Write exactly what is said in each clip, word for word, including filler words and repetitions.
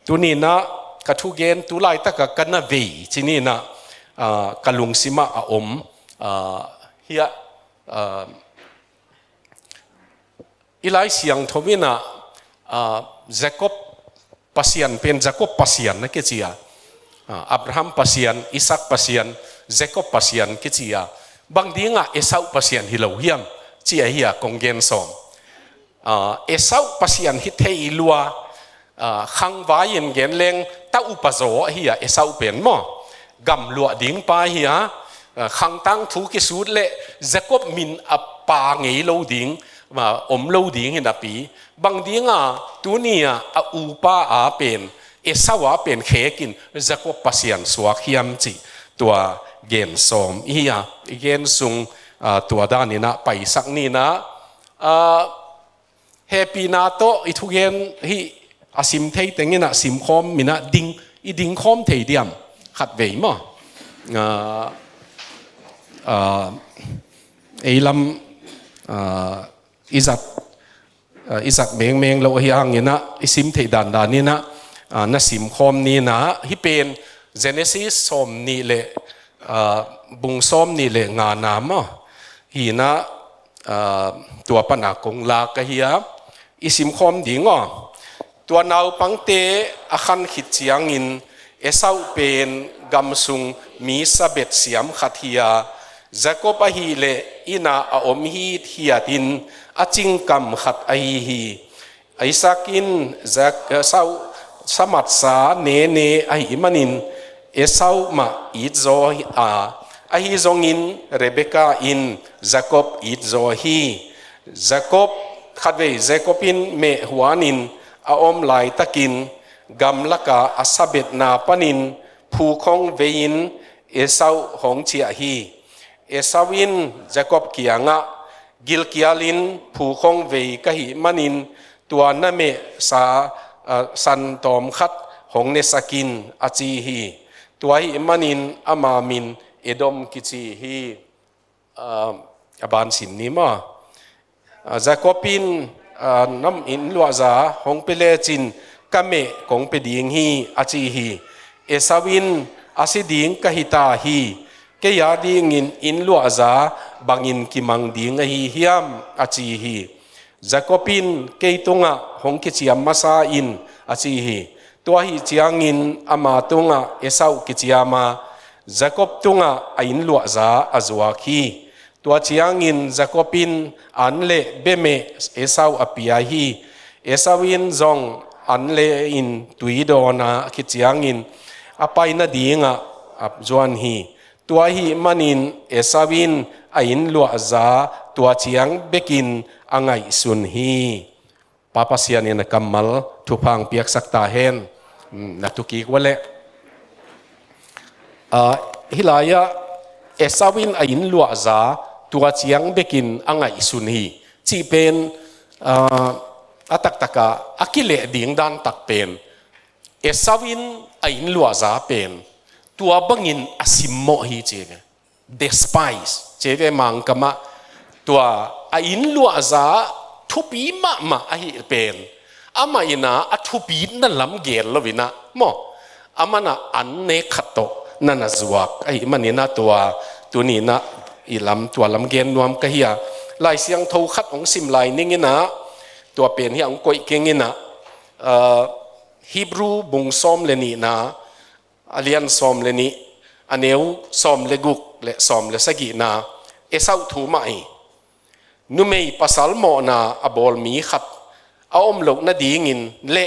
Tuni-in ah ka thugen tu laitaka ka na vei ci-in ah, ah, ka lungsimah a om, ah, hiah, ah, i Lai Siangtho in ah, ah, Jacob Pasian pen Jacob Pasian na kici a, ah, Abraham Pasian, Isaac Pasian, Jacob Pasian kici a, bang dingah Esau Pasian hi lo hiam, ci ahi a kong gen sawm. Ah, Esau Pasian hi thei lua, ah, khangvai in gen leng ta upa zaw ahi a Esau pen maw. Gamluah ding pa hi a, ah, khangtang thu kisut leh Jacob min a pa ngei lo ding, ah, om lo ding hi napi. Bang dinga tuni-a a upa a pen, Esau a pen khekin Jacob Pasian suak hiam cih tua gen sawm i hi a, i gen sung, ah, tua danin ah paisak ni-in ah, ah, hehpihna tawh i thugen hih a sim thei tengin ah simkhawm in ah ding, i dingkhawm thei diam khatvei maw. Ah, ah, ei lam, ah, i zat, ah, i zat mengmeng lo ahi hangin ah i sim theih dandan in ah, ah, na simkhawm ni-in ah, hih pen Genesis sawm nih le, ah, bung sawm nih le ngana maw. Hi-in ah, ah, tua pana kong lak ahi a, i simkhawm ding aw. Tua naupangte a khan khit ciangin Esau pen gam sung mi sabet siam khat hi a, Jacob ahih leh inn ah a om hithiatin a cingkam khat ahi hi. Isaac in Zak-, Esau samatsa nene ahih manin Esau mah it zaw a, ahi zongin Rebekah in Jacob it zaw hi. Jacob, khatvei Jacob in meh huanin a om laitakin gamlaka a sabetna panin phukhong vei-in Esau hong ciah hi. Esau in Jacob kiangah, gilkialin phukhong vei ka hih manin tua na mehsa, ah, san tawm khat hong nesak in, a ci hi. Tua ahih manin ama min Edom kici hi. Ah, a ban sim ni maw. Ah, Jacob in, ah, na inn luahza hong pia lecin ka meh kong pia ding hi, a ci hi. Esau in, a si ding ka hi ta hi. Kei a dingin inn luahza bangin kimang ding ahi hiam, a ci hi. Jacob in, kei tungah hong kiciam masa in, a ci hi. Tua ahih ciangin ama tungah Esau kiciam a, Jacob tungah a inn luahza a zuak hi. Tua ciangin Jacob in an le bia meh Esau a pia hi. Esau in zong an le in tui dawn a khit ciangin a pai nadingah a zuan hi. Tua ahih manin Esau in a inn luahza tua ciang bekin a ngaihsun hi. Pa Pasian in a kammal thupha hong piaksak ta hen. Hmm, na thukik uh leh. Ah, hih lai-ah Esau in a inn luahza tua ciang bekin a ngaihsun hi cih pen, ah, a taktakah a kileh ding dan tak pen Esau in a inn luahza pen tua bangin a simmawh hi ci ve. Despise ci ve Mangkam ah. Tua a inn luahza thupi mahmah ahih pen amah in ah a thupitna lam gen lo-in ah maw, amah in ah an nek khat tawh na na zuak ahih manin ah tua tuni-in ah i lam, tua lam gen nuam ka hi a. Lai Siangtho khat hong sim lai ning in ah, tua pen hiah hong koih keng in ah, ah, Hebrew bung sawm le nihna, a lian sawm le nih, a neu sawm le guk le sawm le sagihna, Esau thu mah hi. Numei pasal mawhna a bawl mi khat a om loh nadingin le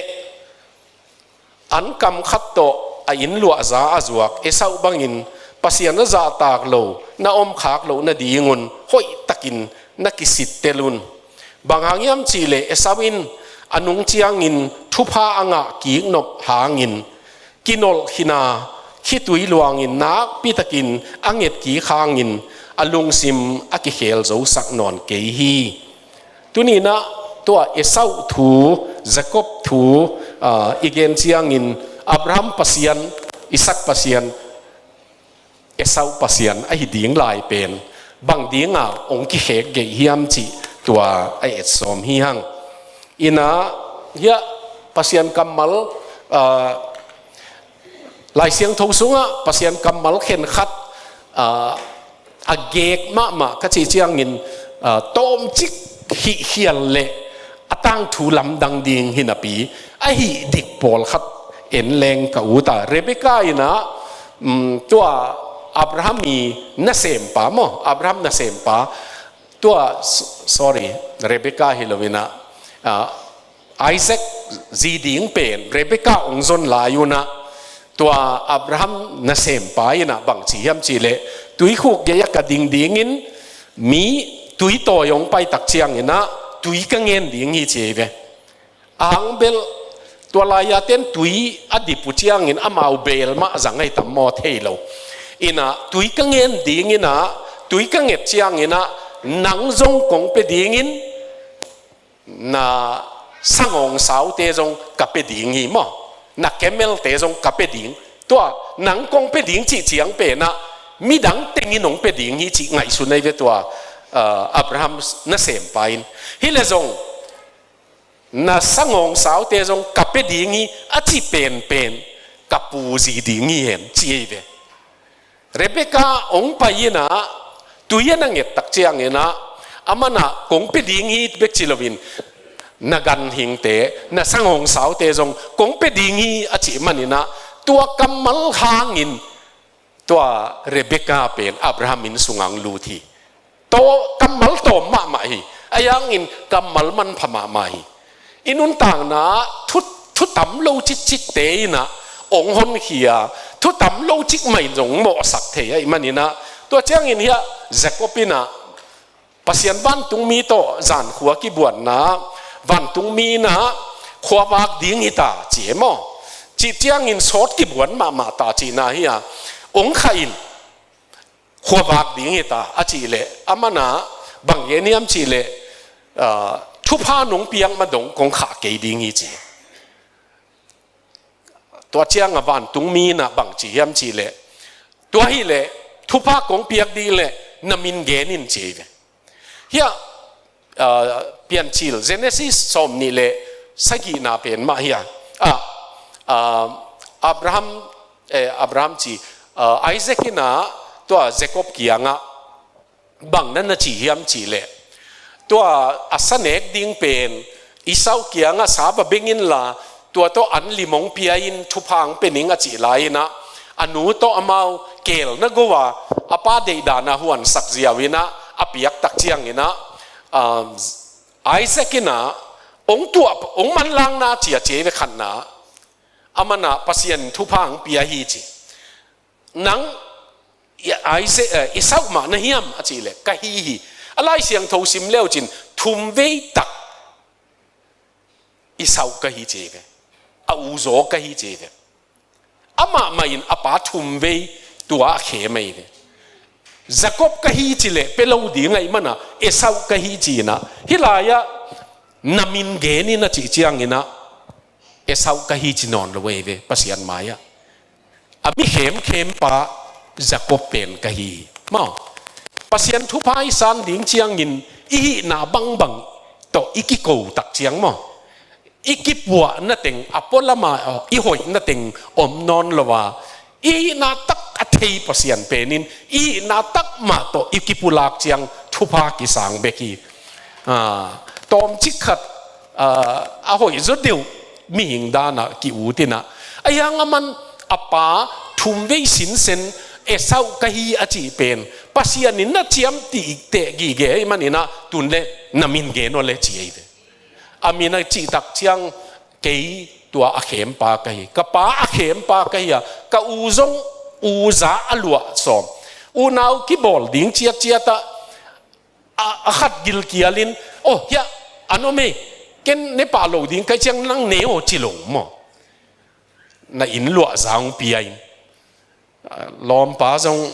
an kam khat tawh a inn luahza a zuak Esau bangin Pasian a zahtak lo na om khak loh nadingun hoihtakin na kisittel un. Bang hang hiam cihleh Esau in a nung ciangin thupha a ngah kiknop hangin kinolh khin a, khitui luangin nakpitakin a nget kik hangin a lungsim a kikhel zosak nawn kei hi. Tuni-in ah tua Esau thu, Jacob thu, ah, i gen ciangin Abraham Pasian, Isaac Pasian, Esau Pasian ahi ding lai pen bang dinga hong kikhek geih hiam cih tua a et sawm hi hang. In ah hiah Pasian kammal Ah, Lai Siangtho sungah Pasian kammal khenkhat, ah, a gek mahmah ka cih ciangin, ah, tawmcik hih khial le a tangthu lamdang ding hi napi, a hih dik pawlkhat en leng ka ut a. Rebekah in ah, um, tua Abraham i nasempa maw, Abraham nasempa, tua, s-, sorry, Rebekah hi lo in ah, ah, Isaac zi ding pen Rebekah hong zon lai un ah, tua Abraham nasempa in ah bang ci hiam cih leh, tuikhuk gei-ah ka ding dingin mi tuitawi hong pai tak ciangin ah tui ka ngen ding hi ci hi ve. A hang bel tua lai-a ten tui a dip uh ciangin amau beel mah zang ahi tam maw thei lo. In ah tui ka ngen dingin ah, tui ka nget ciangin ah nang zong kong pia dingin, na sangawngsaute zong ka pia ding hi maw, na camel-te zong ka pia ding. Tua nang kong pia ding cih ciang pen ah midang tengin hong pia ding hi cih ngaihsun ahi ve tua, ah, Abraham nasempa in. Hi leh zong na sangawngsaute zong ka pia ding hi a cih penpen ka pu zi ding hi hen ci ahi ve. Rebekah hong pai in ah, tui a na nget tak ciangin ah, aman ah kong pia ding hi bek ci loin, na ganhingte, na sangawngsaute zong kong pia ding hi a cih manin ah, tua kammal hangin tua Rebekah pen Abraham inn sungah hong lut hi. Tua kammal tawm mahmah hi. Ahi hangin kammal manpha mahmah hi. I nuntakna thu, thu tam lo cikcikte in ah hong honkhia, thu tam lo cik mah in zong mawhsak thei ahih manin ah, tua ciangin hiah Jacob in ah Pasian vantungmi tawh zankhua kibuatna, vantungmi in ah khuavak ding hi ta ci hi maw, cih ciangin sawt kibuan mahmah ta cihna hi a, hong khah in, khuavak ding hi ta a cih leh, aman ah bang gen hiam cih leh, ah, thupha nong piak ma dong kong khah kei ding hi ci. Tua ciangah vantungmi in ah bang ci hiam cih leh, tua hi leh thupha kong piak ding leh na min gen in ci hi ve. Hiah, ah, Piancil Genesis sawmnih le sagihna pen mah hiah, ah, ah, Abraham, eh, Abraham ci, ah, Isaac in ah tua Jacob kiangah bang na na ci hiam cih leh, tua a sa nek ding pen Esau kiangah sa va beng inla, tua tawh an lim hong pia in thupha hong pia ning a cih lai-in ah, a nu tawh amau keel na go a, a pa deihdan a huansak ziau in ah a piak tak ciangin ah, um, Isaac in ah hong tuah, hong manlangna ci a ci hi ve khatna, aman ah Pasian thupha hong pia hi ci. Nang, i-, Isaac, eh, Esau mah na hiam a cih leh, ka hi hi. A Lai Siangtho sim leucin thumvei tak Esau ka hi ci hi ve. A uzaw ka hi ci hi ve. Amah mah in a pa thumvei tua a khem ahi ve. Jacob ka hi ci leh pia lo ding ahih man a, Esau ka hi ci in ah, hih lai-ah na min gen in a cih ciangin ah, Esau ka hi ci nawn lo ahi ve Pasian mai-ah. A mi khemkhem pa Jacob pen ka hi hi. Maw, Pasian thupha i san ding ciangin i hihna bangbang tawh i kiko tak ciang maw, i kipuahna teng, a pualam ah i hoihna teng om nawn lo a, i hihna tak a thei Pasian pen in i hihna tak mah tawh i kipulak ciang thupha kisang bek hi. Ah, tawmcik khat, ah, a hoih zaw deuh mihing dan ah ki-ut in ah, ahi hang aman a pa thumvei sinsen Esau ka hi a cih pen Pasian in na ciamteh gige ahih manin ah, tun leh na min gen aw leh ci ahi ve. A min a cih tak ciang, kei tua a khempa ka hi, ka pa a khempa ka hi a, ka u zong uza a luah sawm. Unau kibawl ding ciatciat ah, a, a khat gilkial in, "Oh, hiah an om e, ken ne pah lo ding ka hih ciang nang ne aw," ci lo maw. Na inn luahza hong pia in. Ah, lawmpa zong,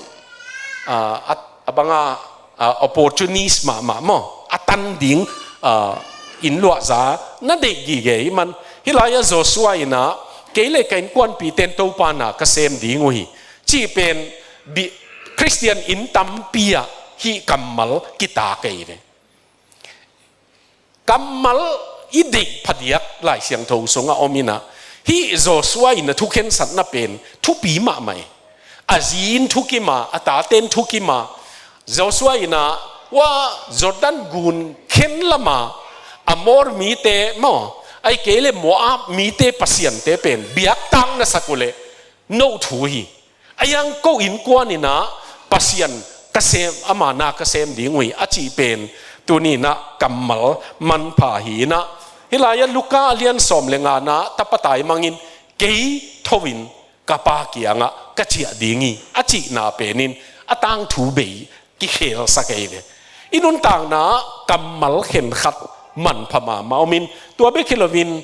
ah, a, a banga, ah, opportunist mahmah maw, a tan ding, ah, inn luahza na deih gige ahih man. Hih lai-ah Joshua in ah, "Kei le ka innkuanpihte in Topa na ka sem ding uh hi," cih pen bi-, Khristian inn tampi ah hih kammal kitak ahi ve. Kammal i deih phadiak Lai Siangtho sungah om in ah, Hih Joshua in a thukhensatna pen thupi mahmah hi. A zi in thukim a, a tate in thukim a, Joshua in a, hua Jordan gun khen lam a Amor mite maw, ahih kei leh Moab mite pasiante pen biaktak na sak uh leh no thu hi. Ahi zongin ko innkuan in a Pasian ka sem, ama na ka sem ding uh hi a cih pen tuni in a kammal manpha hi in a, hih lai-ah Luka a lian sawm le nga-na tapa taimangin kei tho in ka Pa kiangah ka ciah ding hi a cihna pen in a tangthu bei kikhelsak ahi ve. I nuntakna kammal khenkhat manpha mahmah om in, tua bek hi loin,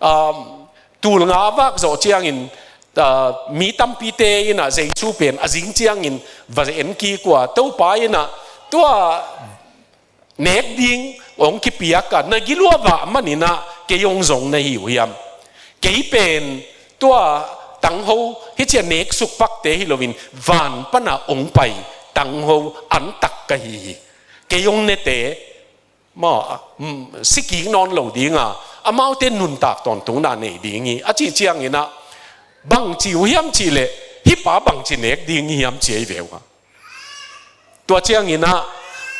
um, tul nga vak zawh ciangin, uh, mi tampite in a Jesu pen a zing ciangin va en kik uh a, Topa in a tua nek ding hong kipiak a, na gil uh a vah man in a kei hong zong na hi uh hiam? Kei pen tua tangho hih ci-a nek suk pakte hi loin van pan a hong pai tangho an tak ka hi hi. Kei hong nete maw, mm, si kik nawn lo ding a, amaute nuntak tawntungna nei ding hi a cih ciangin a, bangci uh hiam cih leh, hih pa bangci nek ding hi hiam ci ahi ve uh a. Tua ciangin a,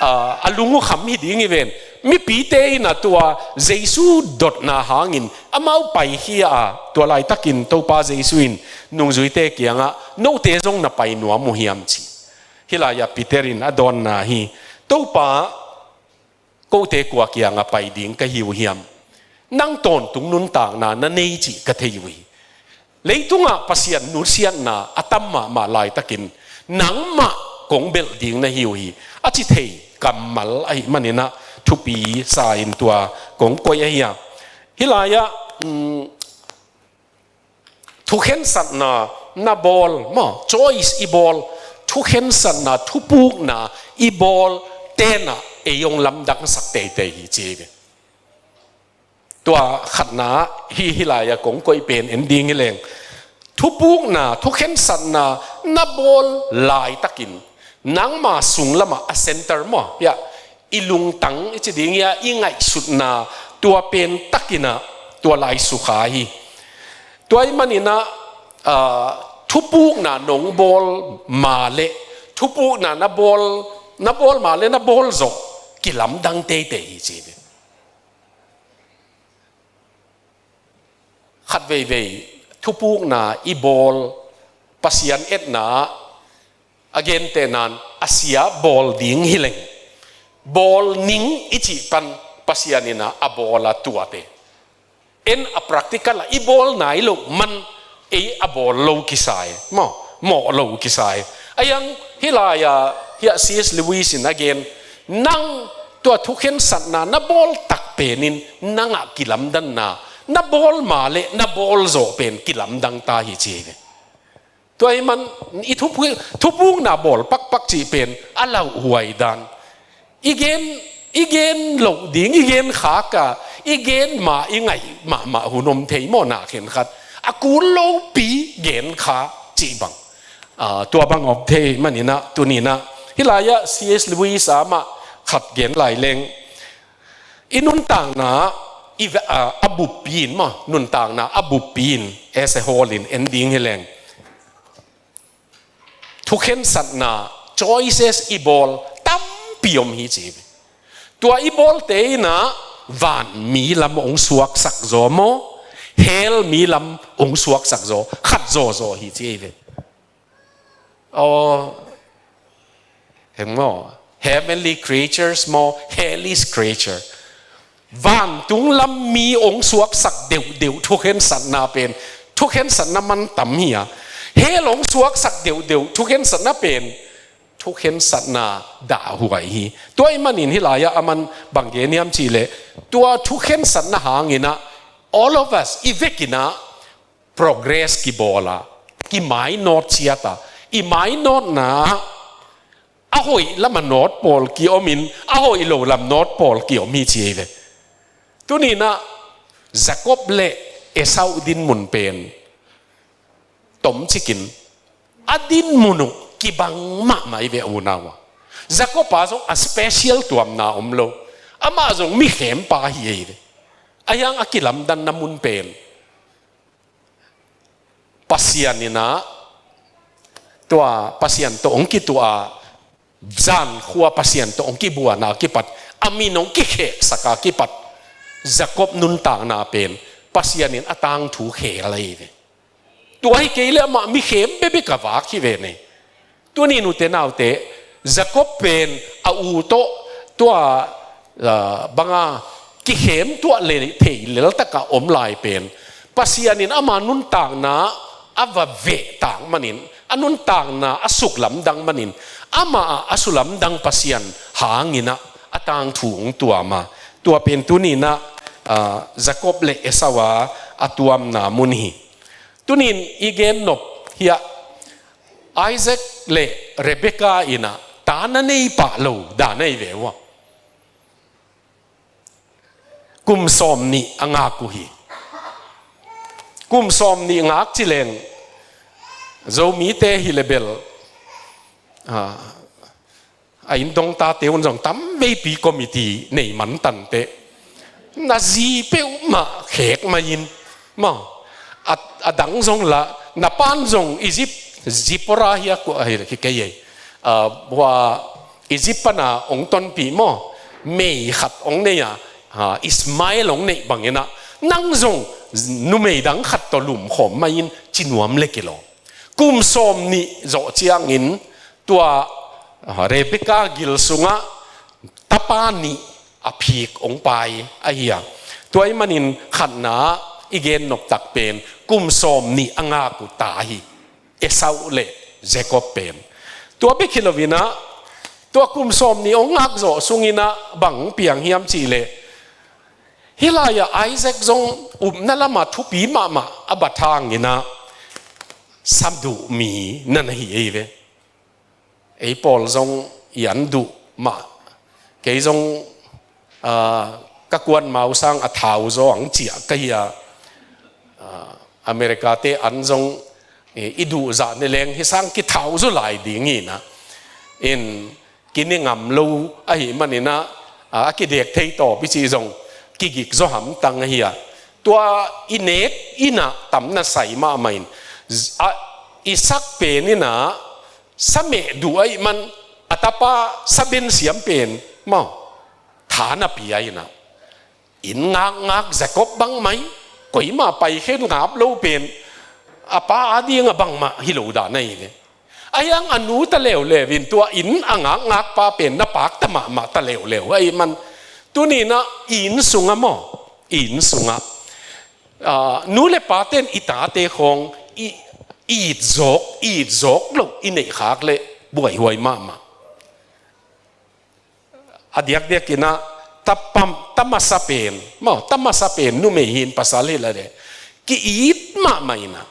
a, a lung uh kham hi ding hi ven. Mipite in a tua Jesu dotna hangin amau paikhia a, tua laitakin Topa Jesu in nungzuite kiangah, note zong na pai nuam uh hiam ci. Hih lai-ah Peter in a dawnna hi. Topa, kote kua kiangah pai ding ka hi uh hiam? Nang tawntung nuntakna na nei cih ka thei uh hi. Leitungah Pasian nusiatna a tam mahmah laitakin nangmah kong belh ding na hi uh hi a ci thei kammal ahih manin a thupi sa in tua kong koih ahi a. Hih lai-ah, mm, thukhensatna na bawl maw, choice i bawl, thukhensatna, thupukna i bawl tenah ei hong lamdangsak teitei hi ci hi ve. Tua khatna hi, hih lai-ah kong koih pen en ding hi leng. Thupukna, thukhensatna na bawl laitakin nangma sung lamah a center maw, ya, i lungtang i ci ding hi a, i ngaihsutna tua pen takin a tua lai sukha hi. Tua ahih manin a, ah, thupukna nong bawl mah leh, thupukna na bawl, na bawl mah leh na bawl zawh kilamdang teitei hi ci hi ve. Khat veivei thupukna i bawl, Pasian etna a gentehna in a sia bawl ding hi leng, bawl ning i cih pan Pasian in a bawl a tuate. En a practical a i bawl nai loh man ei a bawl lo kisa hi. Maw, mawh lo kisa hi. Ahi zongin hih lai-ah, hiah C S Lewis in a gen, nang tua thukhensatna na bawl tak pen in nangah kilamdanna, na bawl mah leh na bawl zawh pen kilamdang ta hi ci hi ve. Tua ahih man i thupu-, thupukna bawl pakpak cih pen a lauhuai dan. I gen, i gen loh ding, i gen khak a, i gen mah, i ngaih mahmah hun om thei maw, na khenkhat. A kul lopi gen kha cih bang. Ah, tua bang om thei manin a, tuni in a. Hih lai-ah C S Lewis amah khat gen lai leng. I nuntakna, i ve-, a, a buppi in maw, nuntakna a buppi in, as a whole in, en ding hi leng. Thukhensatna, choices i bawl tampi om hi ci hi ve. Tua i bawlte in a van mi lam hong suaksak zaw maw, hell mi lam hong suaksak zaw, khat zawzaw hi ci hi ve. Aw, heng maw, heavenly creatures maw, hellish creature. Vantung lam mi hong suaksak deuhdeuh thukhensatna pen thukhensatna mantam hi a, hell hong suaksak deuhdeuh thukhensatna pen thukhensatna dahhuai hi. Tua ahih manin hih lai-ah aman bang gen hiam cih leh, tua thukhensatna hangin a, all of us, i vekin a, progress kibawl a, kimainawt ciat a, i mainawtna ah a hoih lam a nawt pawl ki-om in, a hoih lo lam nawt pawl ki-om hi ci hi ve. Tuni in a Jacob le Esau dinmun pen tomcik in a dinmun uh kibang mahmah hi ve, unau a. Jacob a zong a special tuamna om lo. Amah zong mikhempa hi hi ve. Ahi zongin a kilamdanna mun pen Pasian in ah, tua Pasian tawh hong kituah a, zankhua Pasian tawh hong kibuana kipat, a min hong kikheksak a kipat, Jacob nuntakna pen Pasian in a tangthu khel ahi ve. Tua hi kei leh amah mikhem bekbek a vak hi ve nei. Tuni nute naute, Jacob pen a u tawh tua, ah, banga kikhem tuah le thei leltak a om lai pen, Pasian in ama nuntakna a va veh tak manin, a nuntakna a suklamdang manin, amah a, a sulamdang Pasian hangin ah a tangthu hong tuam a. Tua pen tuni in ah, ah, Jacob le Esau a, a tuamna mun hi. Tuni in i gen nop hiah, Isaac le Rebekah in ah ta na nei pah lo dan ahi ve ua. Kum sawmnih a ngak uh hi. Kum sawmnih ngak ci leng, Zomite hi le bel, ah, a inn dongtate un zong tamveipi committee nei man tante. Na zi peuhmah khek mai in, maw. A, a dang zong la, na pan zong Egypt, Zipporah hi a kua hi, hi kei ei. Ah, hua Egypt pana hong tonpih maw, mei khat hong nei a, ah, Ismael hong neih bangin ah, nang zong numei dang khat tawh lumkhawm mai in ci nuam le kilawm. Kum sawmnih zawh ciangin tua, ah, Rebekah gil sungah tapa nih a phik hong pai ahi a. Tua ahih manin khatna i gen noptak pen kum sawmnih a ngak uh ta hi, Esau le Jacob pen. Tua bek hi loin ah, tua kum sawmnih hong ngak zawh sungin ah bang piang hiam cih leh, hih lai-ah Isaac zong upna lamah thupi mahmah a bat hangin ah sa duh mi na na hi ei ve. Ei pawl zong i an duh mah. Kei zong, ah, ka kuan mau sang a thau zaw ang ciah ka hi a, ah, America te an zong, eh, i duh zah ne leng hi sang kithau zaw lai ding hi na. In kine ngam lo ahih manin ah, a, a kidek thei tawp i cih zong kigik zaw hamtang ahi a. Tua i nek in ah tam na sai mahmah in, z-, a, Isaac pen in ah sa meh duh ahih man a tapa sa ben siam pen, maw, tha na pia in ah. Inn ngakngak Jacob bangmah hi, koimah paikhen ngap lo pen, a pa a dingah bangmah hi lo dan ahi ve. Ahi hang a nu ta leuleu in tua inn a ngakngak pa pen na pakta mahmah ta leuleu ahih man. Tuni in ah i inn sungah maw, i inn sungah, ah, nu le pate'n i tate khawng i, i it zawk, i it zawk loh i neih khak leh buaihuai mahmah. A diakdiakin ah, ta pam, ta masa pen, maw, ta masa pen numei hi in pasal hi la leh, ki-it mahmah in ah.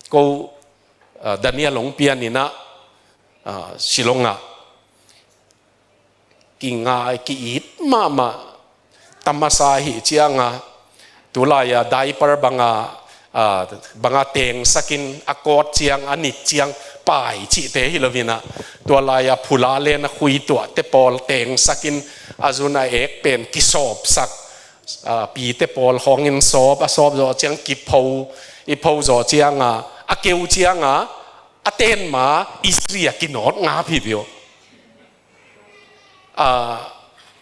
Ko, ah, Daniel hong pian in ah, ah, Shillong ah, kingai, ki-it mahmah, ta masa hi ciang a, tulai-a diaper banga, ah, banga tengsakin a kawt ciang, a nit ciang, pai cihte hi loin ah, tua lai-a phula len a khui tuahte pawl tengsakin a zun a ek pen kisawpsak, ah, pite pawl khawngin sawp, a sawp zawh ciang kipho, i pho zawh ciang a, a keu ciang a, a ten ma istri a kinawt ngap hi viau. Ah,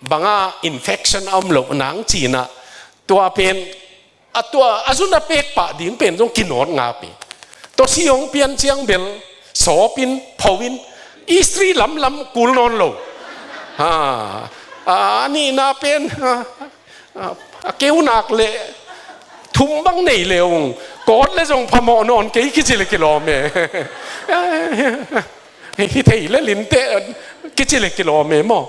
banga infection a om loh nang ci-in ah, tua pen, a tua, a zun a pek pah ding pen zong kinawt ngap hi. Tua si hong pian ciang bel, sawpin, phoin, istri lamlam kul nawn lo. Ha, a, a nihna pen, ha, a, a keu nak leh, thum bang nei le ung, kawt le zong phamawh nawn kei kici le kilawm e. Hi thei le linteh kici le kilawm e maw.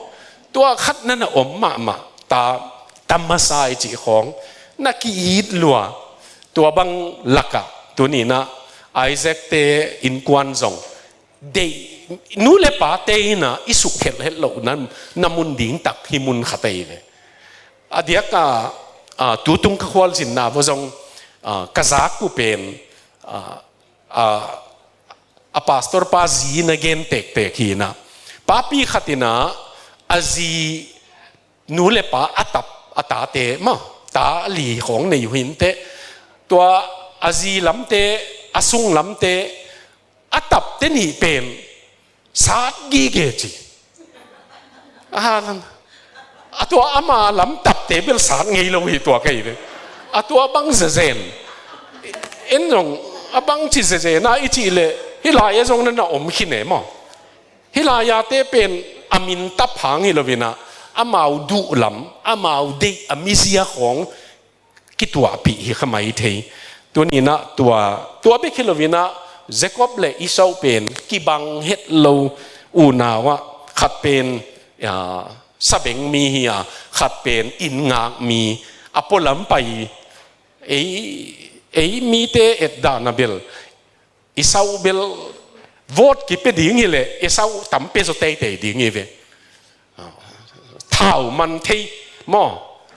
Tua khat na na om mahmah, ta, ta masa i cih khawng, na ki-it lua, tua bang lakah, tuni in ah, Isaac te innkuan zong, deih, nu le pate in ah, i sukhelh het loh na, na mun ding tak hi mun khat ahi ve. A diak a, a, tutung ka khualzinna vua zong, a, ka zak uh pen, a, a, a pastor pa zi na gen tektek hi in ah. Papi khat in ah, a zi nu le pa a tap, a tate, maw, ta li khawng nei uh hi inteh. Tua a zi lamte, a sunglamte, a tapte nih pen sat gige ci. A, a tua ama lam tapte bel sat ngei lo hi tua kei ve. A tua bang zezen. En zong a bang ci zezen a i cih leh hih lai-ah zong na na om khin e maw. Hih lai-ate pen a min tap hang hi lo-in ah, amau duh lam, amau deih a mizia khawng kituahpih hi kha mai thei. Tuni-in ah tua, tua bek hi lo-in ah Jacob le Esau pen kibang het lo. Unau ah khat pen, a, sabengmi hi a, khat pen inngakmi. A pualam pai, ei, ei mite etdan a bel Esau bel vote kipia ding hi leh Esau tam pia zaw teitei ding hi ve. Thau man thei maw,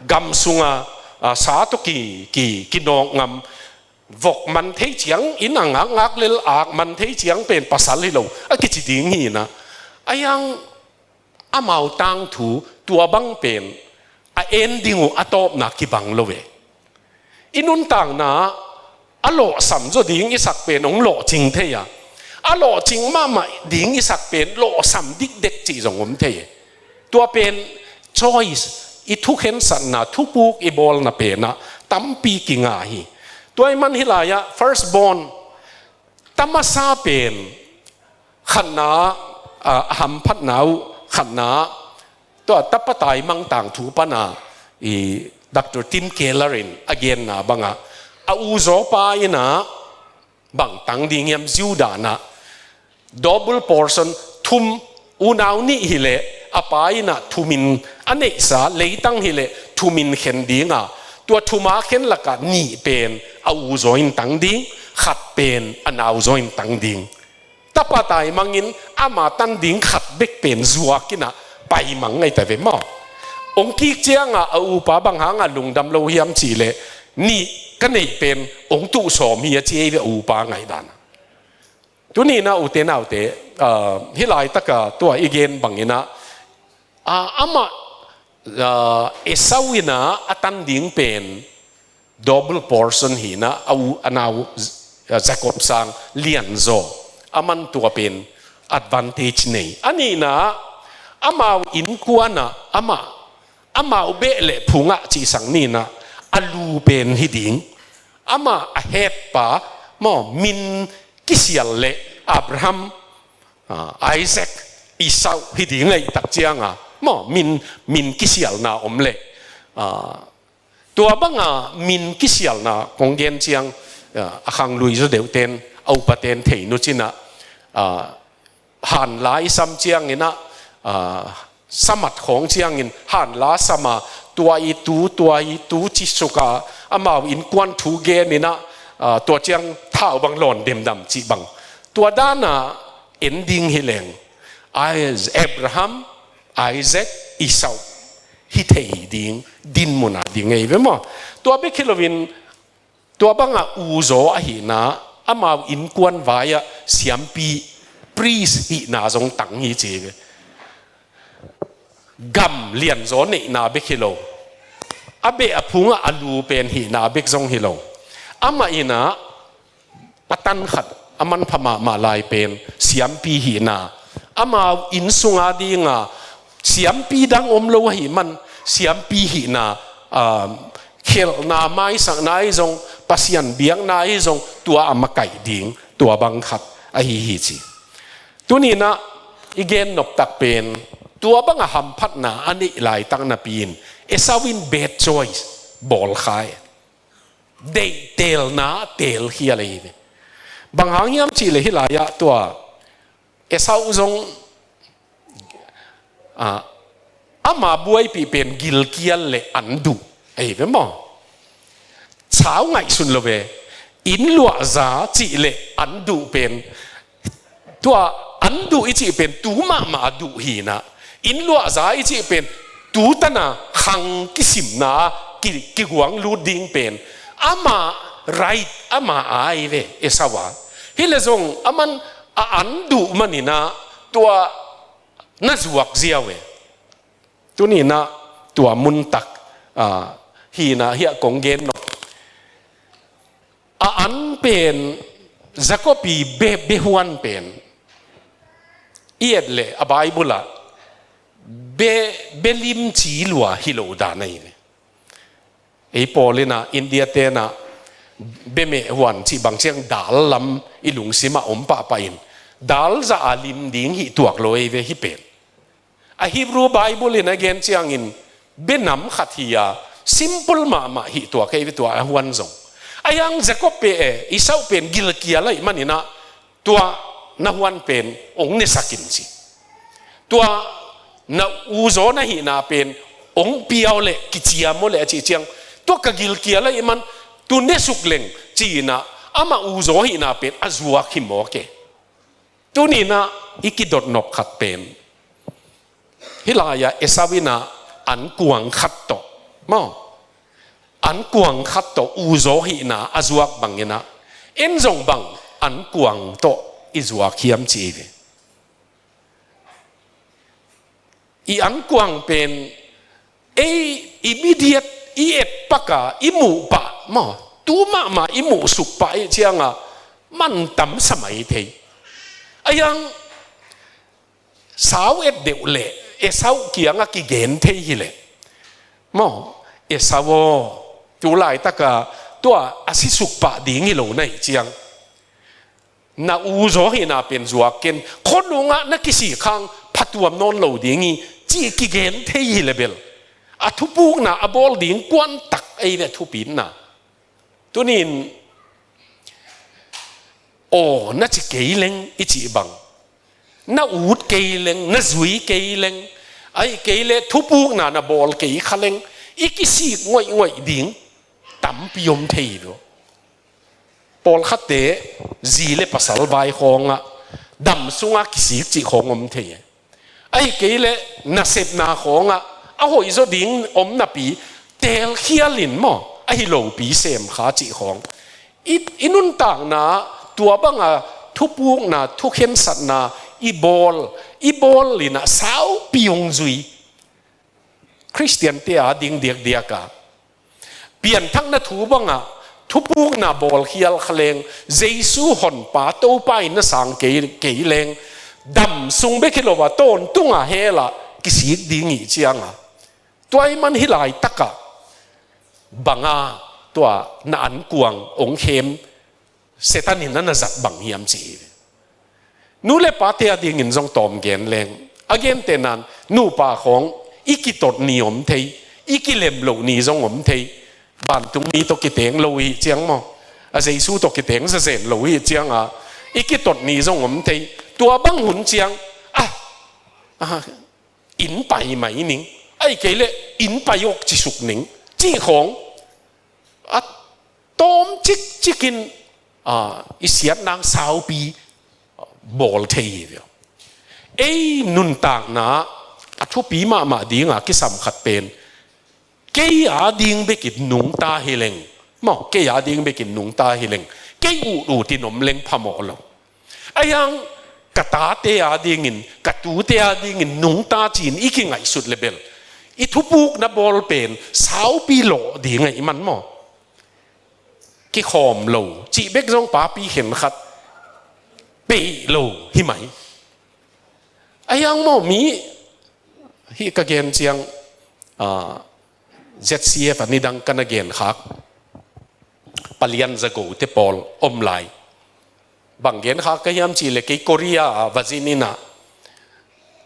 gam sunga, a, sa tawh ki, ki, kinawk ngam, vok man thei ciang, inn a ngakngak lel ak man thei ciang pen pasal hi lo a kici ding hi-in ah. A hiang amau tangthu tua bang pen a en ding uh a tawpna kibang lo ve. I nuntakna a lawhsam zaw ding i sak pen hong lawhcing thei a, a lawhcing mahmah ding i sak pen lawhsam dikdek cih zong om thei. Tua pen choice, i thukhensatna, thupuk i bawlna pen ah tampi kinga hi. Tua ahih man hih lai-ah first born, ta masa pen khatna, a, a hamphatna uh khatna, tua tapa taimang tangthu pan a i Doctor Tim Keller in a genna bang ah, a u zawpa in ah bang tang ding hiam, Judah in ah double portion, thum, unau nih hi leh a pa in ah thumin a neihsa leitang hi leh thumin khen ding a, tua thum a khen lakah nih pen a u zaw in tang ding, khat pen a nau zaw in tang ding. Tapa taimang in ama tan ding khat bek pen zuak in ah paimang ngai ta ve maw. Hong kik ciang a a upa bang hang a lungdam lo hiam cih leh, nih ka neih pen hong tuh sawm hi a ci ei ve, a upa ngaihdan. Tuni-in ah ute naute, a, hih laitak a tua i gen bangin ah, a, amah, a, Esau in ah a tan ding pen double portion hi-in ah, a u, a nau, a, Jacob sang lianzaw, aman tua pen advantage nei. A nihna, amau innkuan ah amah, amau beh le phung ah cihsak ni-in ah a lu pen hi ding. Amah a hetpa maw, min kisial leh Abraham, a, Isaac, Esau hi ding ahih tak ciang a maw, min, min kisialna om leh, a, tua bang a min kisialna kong gen ciang, a, a khanglui zaw deuhten, a upaten thei nuam cin ah, a, hanla i sam ciangin ah, a, samat khawng ciangin hanla sam a, tua i tu, tua i tu ci suk a, amau innkuan thu genin ah, a, tua ciang thau bang lawn demdam cih bang. Tua dan a en ding hi leng, Is-, Abraham, Isaac, Esau hi thei ding, din mun a ding ei ve maw. Tua bek hi loin, tua bang a u zaw ahihna, amau innkuan vai ah siampi, priest hihna zong tang hi ci ve. Gam lianzaw neihna bek hi lo, a beh a phung ah a lu pen hihna bek zong hi lo. Amah in ah a tan khat a manpha mahmah lai pen siampi hihna, amau inn sung a ding a siampi dang om lo ahih man, siampi hihna, a, khelhna, maisakna ahi zong, Pasian biakna ahi zong, tua a makaih ding, tua bang khat ahi hi ci. Tuni-in ah i gen nop tak pen, tua bang a hamphatna a neih laitak napi-in Esau in bad choice bawl kha hi. Deihtelna teel hi a lei hi ve. Bang hang hiam cih leh hih lai ah tua Esau zong, a, ama buaipih pen gilkial le an duh ahi ve maw. Sau ngaihsun lo ve. Inn luahza cih le an duh pen, tua an duh i cih pen tu mahmah a duh hi-in ah, inn luahza i cih pen tu tan a khang kisimna ki, kiguang lut ding pen ama right, ama a ahi ve, Esau a. Hi leh zong aman a an duh manin ah tua na zuak ziau e. Tuni-in ah tua mun tak, a, hihna hiah kong gen nop. A an pen Jacob i be, behuan pen i et leh a Bible ah be, belim ci lua hi lo dan ahi ve. Ei pawl in ah India te in ah bemeh huan cih bang ciang dal lam i lungsim ah om pahpah in, dal zah a lim ding hih tuak lo ei ve hih pen. A Hebrew Bible in a gen ciangin benam khat hi a, simple mahmah hih tuak ei ve tua a huan zong. A hiang Jacob pen, eh, Esau pen gilkial ahih manin ah tua na huan pen ong nesak in ci. Tua na uzaw na hihna pen ong pia aw leh, kiciam aw leh a cih ciang, tua ka gilkial ahih man tu nesuk leng ci-in ah amah uzaw hihna pen a zuak hi mawk e. Tuni in ah i kidot nop khat pen hih lai-ah Esau in ah ankuang khat tawh, maw, ankuang khat tawh uzaw hihna a zuak bangin ah en zong bang ankuang tawh i zuak hiam ci hi ve. I ankuang pen ei immediate i et pak a i muh pah, maw, tu mahmah i muhsuk pah ahih ciang a mantam sa mai thei. A hiang sau et deuh leh Esau kiangah kigen thei hi leh, maw, Esau aw, tu laitak a tua a sisuk pah ding hi lo na hih ciang, na uzaw hihna pen zuak ken, khuanung ah na kisik hang phatuam nawn lo ding hi, cih kigen thei hi leh bel a thupukna a bawl ding kuan tak ei ve, thupitna. Tuni in aw na ci kei leng i cih bang, na ut kei leng, na zui kei leng, ahih kei leh thupukna na bawl kei kha leng i kisik ngoihngoih ding tampi om thei hi lo. Pawlkhatte zi le pasal vai khawngah dam sungah kisik cih khawng om thei. Ahih kei leh nasepna khawngah a hoihzaw ding om napi telkhial in, maw, ahi lopi sem kha cih khawng. I, i nuntakna tua banga thupukna, thukhensatna i bawl, i bawl in ah saupi hong zui. Khristiante a ding diakdiak a pianthakna thu bangah thupukna bawlkhial kha leng, Jesu Honpa Topa in na sang kei, kei leng, dam sung bek hi lo a, tawntung a hell ah kisik ding i hih ciang a, tua ahih man hih laitak ah bang a tua na ankuang hong khem Satan in a na zat bang hiam ci hi. Nu le pate a dingin zong tawm gen leng, a gentehna in nupa khawng i kitot ni om thei, i kilem loh ni zong om thei. Vantungmi tawh kiteng lo i hih ciang, maw, a Jesu tawh kiteng zazen lo i hih ciang a, i kitot ni zong om thei. Tua bang hun ciang, ah, ah, inn pai mai ning, ahih kei leh inn pai awk ci suk ning, cih khawng a tawm cikcik in, a, i siatna saupi bawl thei hi ve. Ei nuntakna a thupi mahmah ding a kisam khat pen, kei a ding bekin nungta hi leng, maw, kei a ding bekin nungta hi leng, kei utut in om leng phamawh lo. A hiang ka tate a dingin, ka tute a dingin nungta ci-in i kingaihsut leh bel, i thupukna bawl pen saupi lawh ding ahih man, maw, kikhawm lo cih bek zong papi khenkhat peih lo hi mai. A hiang, maw, mi hih ka gen ciang, a, Z C F a nidang ka na genkhak palian zagote pawl om lai. Bang genkhak ka hiam cih leh, kei Korea a va zin in ah,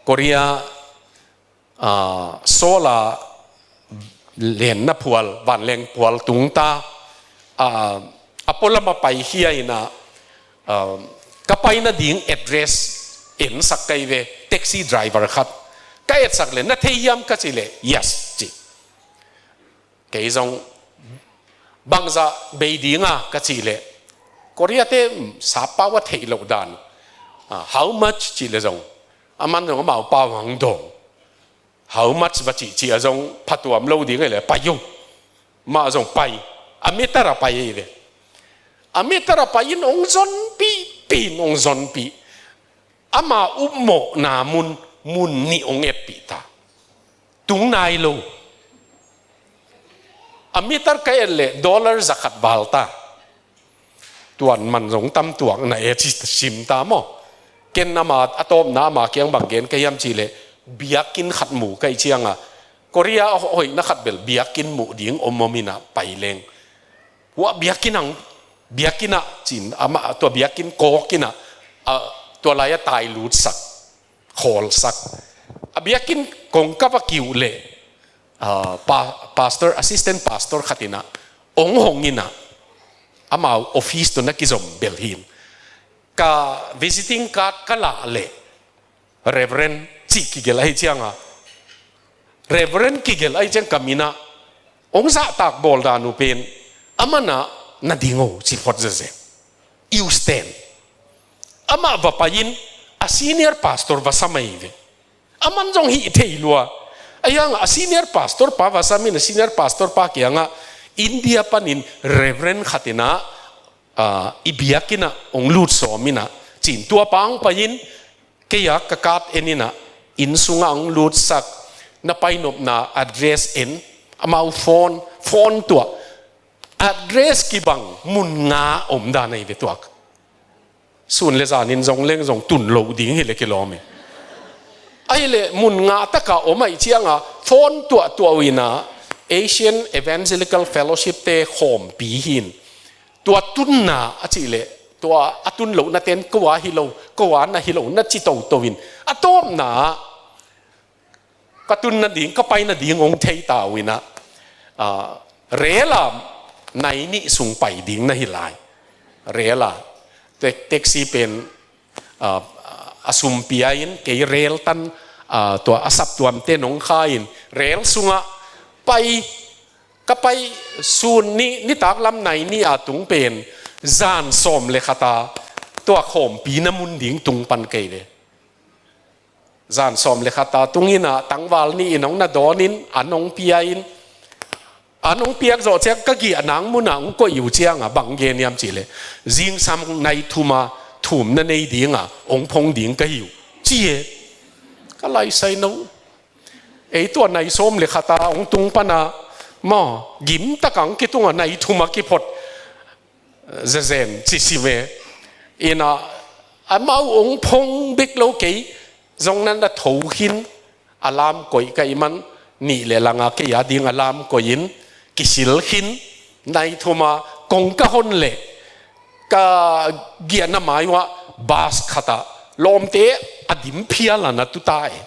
Korea, a, Seoul a lenna phual, vanleng phual tungta, a, a pualam a paikhia in ah, a, ka pai nading address ensak ka hi ve, taxi driver khat. Ka etsak leh, na thei hiam ka cih leh, yes ci. Kei zong, bangzah bei ding a ka cih leh, Korea-te sap pau a theih loh dan, a, how much cih leh zong, aman zong amau pau hang dawng. How much va cihcih a zong phatuam lo ding ahih leh, pai un. Mah zong pai. A meter a pai hi ve. A meter a pai in hong zonpihpih in, hong zonpih. Ama upmawhna mun, mun nih hong etpih ta. Tung nai lo. A meter ka et leh dollar zakhat val ta. tuan man zong tam tuak na e ci sim ta maw. Ken ama a tawpna ama kiang bang gen ka hiam cih leh, biakinn khat mu ka hih ciangah, Korea a hoihna khat bel biakinn muh ding om om in ah pai leng, hua biakinn ang, biakinn ah ci-in amah tua biakinn kawk in ah, a, tua lai-ah tai lutsak, khawlsak. A biakinn kong ka va kiuh leh, a, pa-, pastor, assistant pastor khat in ah hong hong in ah, amau office tawh na kizom bel hi in, ka visiting card ka lah leh, Reverend cih kigelh ahih ciangah, Reverend kigelh ahih ciang ka min ah hong zahtak bawl dan uh pen, amah na, na ding o ci phot zezen. You stand. Amah va pai in, a senior pastor va sam ahi ve. Aman zong hih thei lua. Ahi hangah a senior pastor pa va sam in, a senior pastor pa kiangah, India panin Reverend khat in ah, a, i biakinn ah hong lut sawm in ah, ci-in tua pa hong pai in, kei a ka card en in ah, inn sungah hong lutsak, na pai nopna address en, amau phone, phone tuah, address kibang mun nga om dan ahi ve tuak. Sun le zanin zong leng zong tun loh ding hi leh kilawm e. Ahih leh mun nga taka om ahih ciangah phone tuahtuah uh in ah, Asian Evangelical Fellowship te khawmpi hi in, tua tunna a cih leh, tua a tun lohna ten ko a hi lo, ko a na hi lo na ci toto in, a tawpna ah ka tun nading, ka pai nading hong thei ta uh in ah, a, rel ah nai nih sung pai ding na hi lai. Rel ah, tek-, taxi pen, a, a sum pia in, kei rel tan, a, tua a saptuamte nong kha in, rel sungah pai, ka pai sun ni, nitak lam nai nih a tung pen, zan sawm le khat a tua khawmpi na mun ding tung pan kei ve. Zan sawm le khat a tung in ah, tangval nih in hong na dawn in, an hong pia in, an hong piak zawh ciang ka giahna mun ah hong koih uh ciangah bang gen hiam cih leh, zingsang nai thum a thum na nei ding a hong phong ding ka hi uh, ci e. Ka laisai no. Ei tua nai sawm le khat a hong tung pan a, maw, gim tak a hong kitung a nai thum a kiphot zezen ci sim e. In ah, amau hong phong bek lo, kei zong na na tho khin, alarm koih ka hih man, nih le lang a kei a ding alarm koih in, kisil khin, nai thum a kong ka hon leh, ka giahna mai uah bus khat ah lawmte a dim phial a na tu ta e.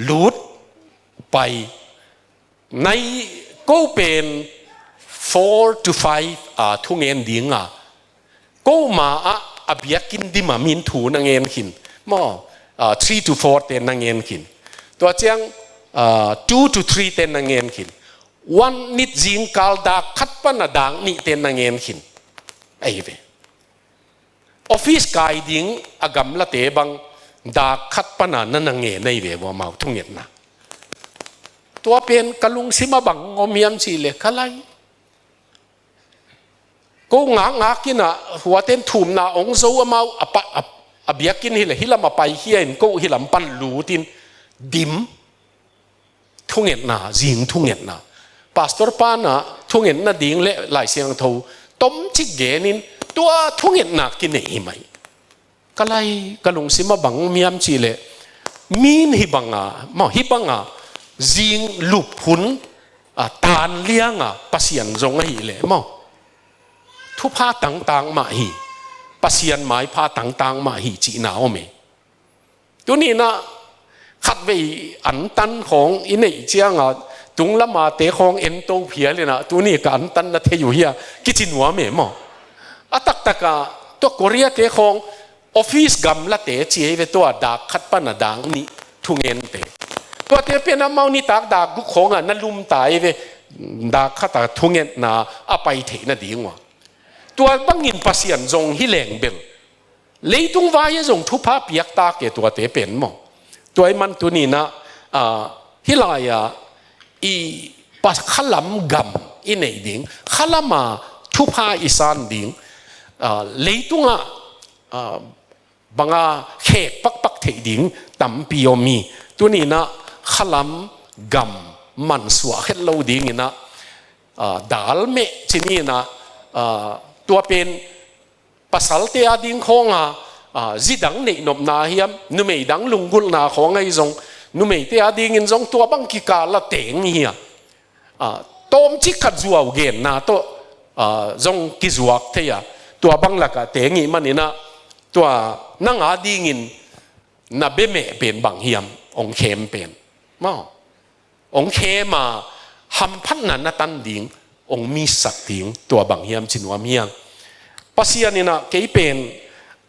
Lut, pai, nai, ko pen four to five a thungen ding a, ko ma ah a biakinn dim a min thu na ngen khin. Maw, a, three to four te na ngen khin. Tua ciang, a, two to three te na ngen khin. One nit zingkal dak khat pan a dak nih te na ngen khin. Ahi ve. Office kai ding a gamlate bang dak khat pan a na na ngen ahi ve vua amau thungetna. Tua pen ka lungsim ah bang om hiam cih leh ka lai. Ko ngakngak in ah, huaten thumna hong zo amau a pa-, a, a biakinn hi leh hih lam a paikhia in ko hih lam pan lut in dim. Thungetna, zing thungetna. Pastor pa na thungetna ding le Lai Siangtho tomcik gen in tua thungetna kinei hi mai. Ka lai, ka lungsim ah bang om hiam cih leh, min hih bang a, maw, hih bang a zing lup hun, a, tan liang a Pasian zong ahih leh, maw, thupha tangtang mah hi, Pasian maipha tangtang mah hi cihna om e. Tuni in ah khatvei antan khawng i neih ciang a, tunglam a te khawng en to phial in ah, tuni ka antan na thei uh hia, kici nuam e maw. A taktak ah tua Korea te khawng office gamlate ci ahi ve, tua dak khat pan a dak nih thungente. Tuate pen amau nitak dak guk khawng ah na lum ta ahi ve, dak khat a thungetna a pai theih nading uh a. Tua bangin Pasian zong hi leng bel leitung vai ah zong thupha piak ta ke tuate pen maw. Tua ahih man tuni in ah, a, hih lai ah i pa-, khalam gam i neih ding, khalam a thupha i san ding, a, leitung ah, a, bang a khek pakpak theih ding tampi om hi. Tuni in ah khalam gam mansuah het lo ding in ah, a, dal meh ci ni in ah, a, Tua pen pasalte a ding khawng a, a, zi dang neihnopna hiam, numei dang lunggulhna khawng ahi zong, numeite a dingin zong tua bang kikal a teng hi a. A, tawmcik khat zuau genna tawh, a, zong kizuak thei a, tua bang lakah teng ih manin ah, tua nang a dingin na bemeh pen bang hiam, hong khem pen. Maw. Hong khem a, hamphatna na tan ding, hong misak ding, tua bang hiam ci nuam hiam. Pasian in ah kei pen,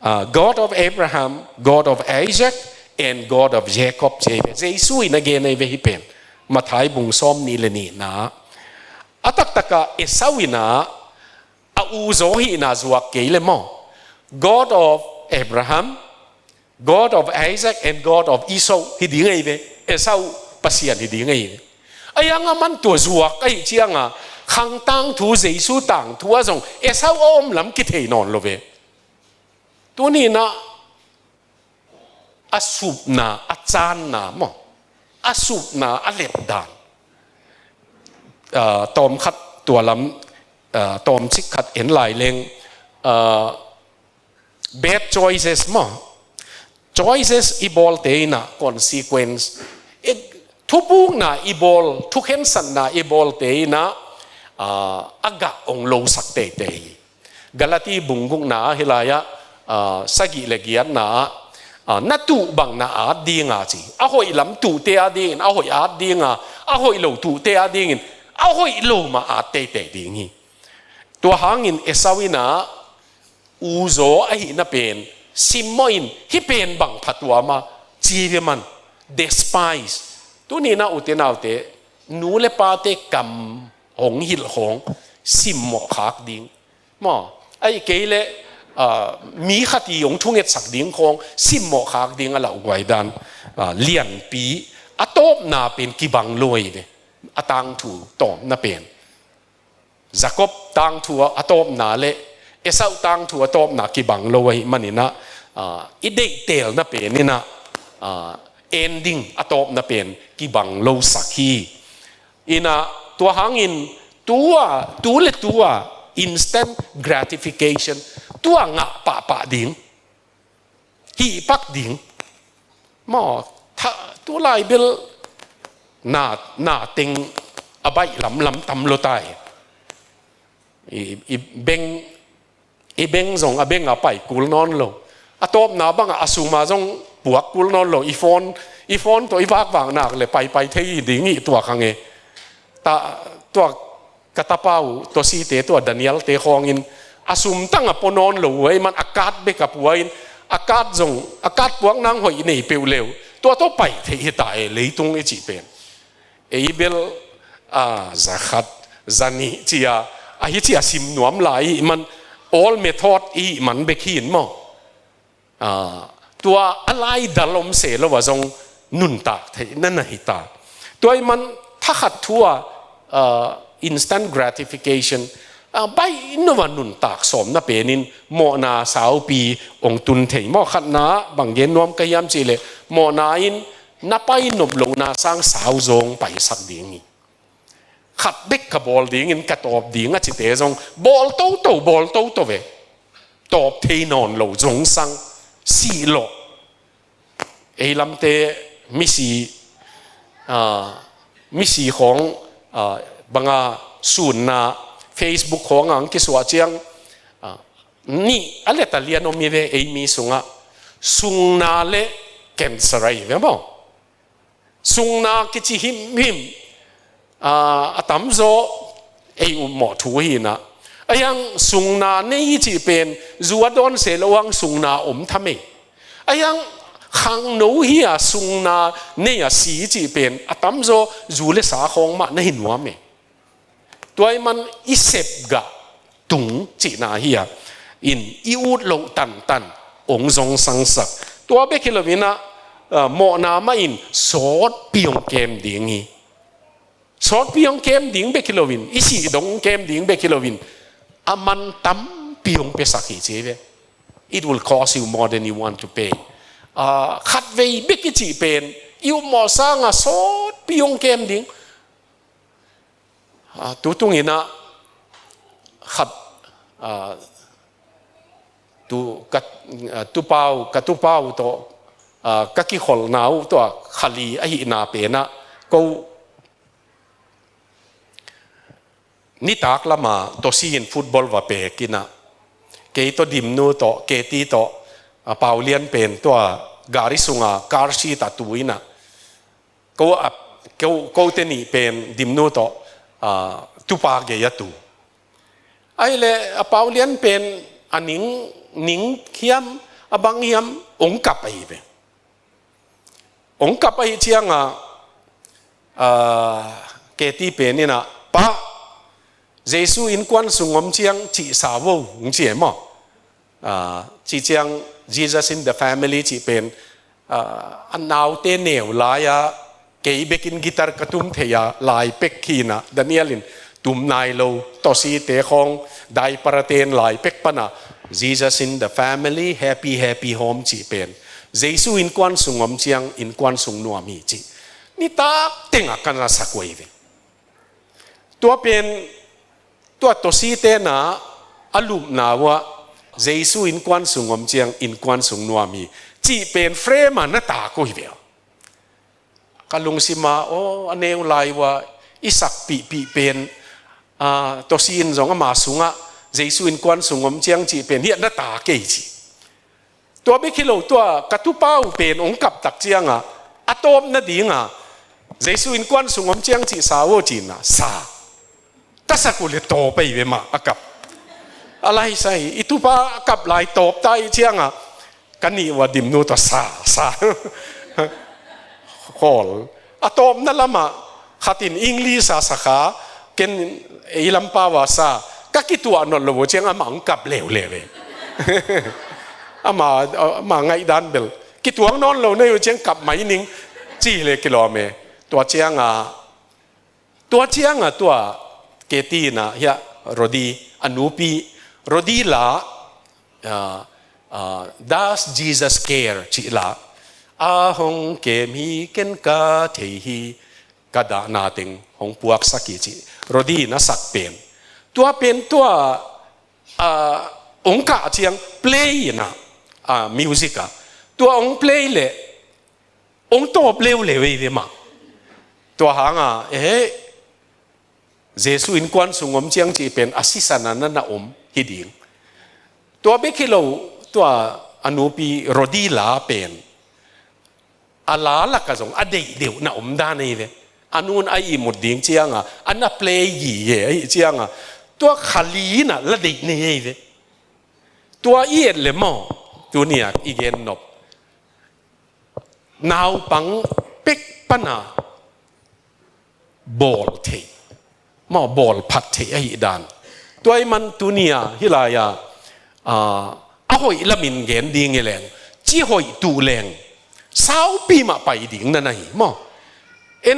ah, God of Abraham, God of Isaac, and God of Jacob, ci hi ve. Jesu in a gen ahi ve hih pen. Matthai bung sawmnih le nihna. A taktak ah Esau in ah, a u zaw hihna zuak kei le maw. God of Abraham, God of Isaac and God of Esau hi ding ahi ve. Esau Pasian hi ding ahi ve. Ahi hang a man tua zuak ahih ciang a, Khang tangthu, Jesu tangthu ah zong Esau a om lam kithei nawn lo ve. Tuni in ah a supna, a canna maw, a supna, a letdan. Ah, tawmkhat tua lam, ah, tawmcik khat en lai leng, ah, bad choices maw. Choices i bawlte in ah consequence. I, thupukna i bawl, thukhensatna i bawlte in ah, ah, a gah hong losak teitei hi. Galati bung gukna ah hih lai ah, ah, sagih le giatna ah, ah, na tuh bang na at ding a ci. A hoih lam tuhte a dingin a hoih at ding a, a hoih lo tuhte a dingin a hoih lo mah at teitei ding hi. Tua hangin Esau in ah u zaw ahihna pen simmawh in, hih pen bang phatuam a, ci ve man, despise. Tuni in ah ute naute, nu le pate kam hong hilh khawng simmawh khak ding. Maw, ahih kei leh, ah, mi khat i hong thungetsak ding khawng simmawh khak ding a lauhuai dan, ah, lianpi, a tawpna pen kibang lo ahi ve. A tangthu tawpna pen. Jacob tangthu a tawpna le Esau tangthu a tawpna kibang lo ahih manin ah, ah, i deihtelna pen in ah, ah, ending a tawpna pen kibang lo sak hi. In ah tua hangin tua, tu le tua instant gratification, tua ngah pahpah ding, hih pak ding. Maw, tha, tu lai bel na, na teng a baih lamlam tam lo tai. I, i beng, i beng zong a beng a pai kul nawn lo. A tawpna bang a, a sum a zong puak kul nawn lo. I phone, i phone tawh i vakvak nak le paipai thei ding hi tua kha nge. Ta, tua ka tapa uh Tosite tua Daniel-te khawngin a sum tang a pua nawn lo uh ahih man a card bek a pua in, a card zong, a card puak nang hoih nei peuh le uh tua tawh pai thei hi ta e, leitung i cih pen. Ei bel, a, za khat, za nih ci a, ahi ci a sim nuam lai i hih man, old method i hih man bek hi in maw. Ah, tua a laidal om se lo a zong nuntak theih na na hi ta. Tua ahih man thakhat thu a, ah, instant gratification, ah, baih no a nuntak sawmna pen in mawhna saupi hong tun thei. Mawh khatna bang gen nuam ka hiam cih leh mawhna in na pai nop lohna sang sau zong paisak ding hi. Khat bek ka bawl dingin ka tawp ding a cite zong bawl toto, bawl toto ve. Tawp thei nawn lo zong sang, sih lawh. Ei lamte misi, ah, misi khawng, ah, banga sunna Facebook khawng ang kisuah ciang, ah, nih a let a lian om hi ve ei mi sungah. Sungna le cancer ahi ve maw. Sungna kici himhim, ah, a tamzaw ei upmawh thu hi na. Ahi hang sungna nei i cih pen zu a dawn se lo hang sungna om tham ei. Ahi hang khangno hi a sungna nei a si i cih pen a tamzaw zu le sa khawng mah na hi nuam ei. Tua ahih man i sepgah tung cihna hi a, in i ut loh tantan hong zong sangsak. Tua bek hi loin ah, ah, mawhna mah in sawtpi hong kem ding hi. Sawtpi hong kem ding bek hi loin, i sih dong hong kem ding bek hi loin, a man tampi hong piasak hi ci hi ve. It will cost you more than you want to pay. Ah, khatvei bek i cih pen i upmawh sanga sawtpi hong kem ding. Ah, tu tungin ah khat, ah, tu, ka, ah, tupau, ka tupau tawh, ah, ka kikholhna uh tawh kha li ahihna pen ah ko nitak lama Tosi in football va pek in ah, kei tawh Dimnu tawh, Keti tawh, ah, Paulian pen tua gari sunga car seat ah tu in ah, ko a, ko, kote nih pen Dimnu tawh, ah, tupa gei ah tu. Ahih leh a Paulian pen a ning, ning hiam, a bang hiam, ong kap ahi ve. Ong kap ahih ciangah, ah, Keti pen in ah, "Pa, Jesu innkuan sung om ciang cihsa vo," ong ci e maw. Ah, cih ciang Jesus in the Family cih pen, ah, a naute neu lai-a kei bekin guitar ka tum thei a lai pek hi in ah, Daniel in tum nai lo, Tosite khawng, diaper-a ten lai pek pan ah, "Jesus in the Family, Happy Happy Home" cih pen, "Jesu innkuan sung om ciang innkuan sung nuam hi," cih nitak tengah ka na sak uh ahi ve. Tua pen, tua Tosite na a lupna uh ah, "Jesu innkuan sung om ciang innkuan sung nuam hi," cih pen frame ah na tak uh hi ve. Ka lungsim ah, aw, a neu lai uh ah i sakpihpih pen, ah, Tosi in zong ama sungah, "Jesu innkuan sung om ciang" cih pen hiah na tak ei ci. Tua bek hi lo, tua ka tupa uh pen ong kap tak ciangah, a tawp nadingah, "Jesu innkuan sung om ciang cihsa vo," ci in ah, sa. Ka sak uh leh tawp ahi ve mah a kap. A lai sa hi, i tupa a kap lai tawp ta ahih ciangah, ka nih uh a Dimnu tawh sa, sa. Khawl. A tawpna lamah khat in English a sa kha, ken ei lam pau a sa. Ka kituah nawn lo uh ciang amah ong kap leuleu ve. Ama, ama ngaihdan bel, "Kituak nawn lo na hi uh ciang kap mai ning," ci leh kilawm e. Tua ciangah, tua ciangah tua Keti in ah, hiah Rodi, a nupi Rodi la, ah, ah, "Does Jesus Care?" cih la, "A hong kem hi, ken ka thei hi, ka dahna teng hong puaksak hi," cih Rodi in a sak pen. Tua pen tua, ah, ong kah ciang play in ah, ah, music ah, tua ong play leh ong tawp leuleu ei ve mah. Tua hangah, eh, "Jesu innkuan sung om ciang" cih pen a sisan ah na na om hi ding. Tua bek hi lo, tua a nupi Rodi la pen, a la lakah zong a deih deuh na om dan ei ve. A nu'n a ihmut ding ciangah, a na play gige ahih ciangah, tua kha li in ah la deih nei ei ve. Tua i et leh maw, tuni-a i gen nop, naupang pek pan ah bawl theih, maw, bawl phat theih ahih dan. Tua ahih man tuni-a hih lai-a, ah, a hoih lamin gen ding hi leng, ci hoih tuh leng, saupi mah pai ding na na hi maw. En,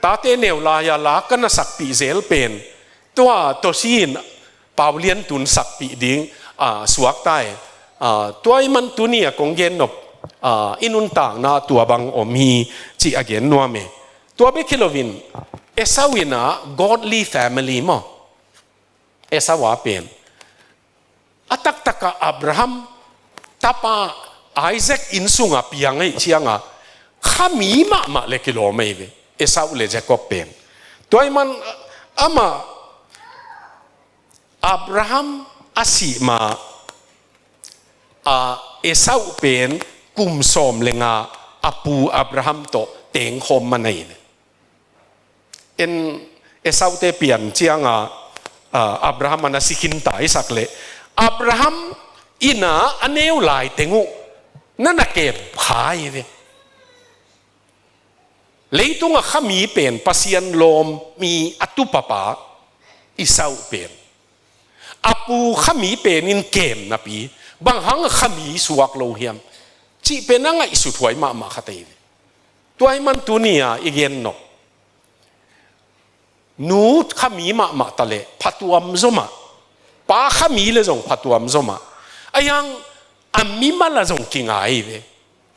tate neu lai-a la ka na sakpih zel pen, tua Tosi in Paulian tun sakpih ding, ah, suak ta e. Ah, tua ahih man tuni-a kong gen nop, ah, i nuntakna tua bang om hi cih a gen nuam e. Tua bek hi loin, Esau in ah godly family maw. Esau a pen, a taktakah Abraham tapa Isaac inn sungah piang ahih ciangah, khami mahmah leh kilawm ei ve, Esau leh Jacob pen. Tua ahih man, amah, Abraham a sih ma, ah, Esau pen kum sawm leh nga a pu Abraham tawh tengkhawm man ahi ve. En, Esaute pian ciangah, ah, Abraham a na si khinta i sak leh, Abraham in ah a neu lai teng uh na na kem kha hi ve. Leitungah khami pen Pasian lawm mi a tupapa Esau pen, a pu khami pen in kem napi, bang hang khami suak lo hiam cih pen a ngaihsut huai mahmah khat ahi ve. Tua ahih man tuni-a i gen nop, nu khami mahmah ta leh phatuam zaw mah, pa khami leh zong phatuam zaw mah. Ahi hang a mimal ah zong kinga hi ve.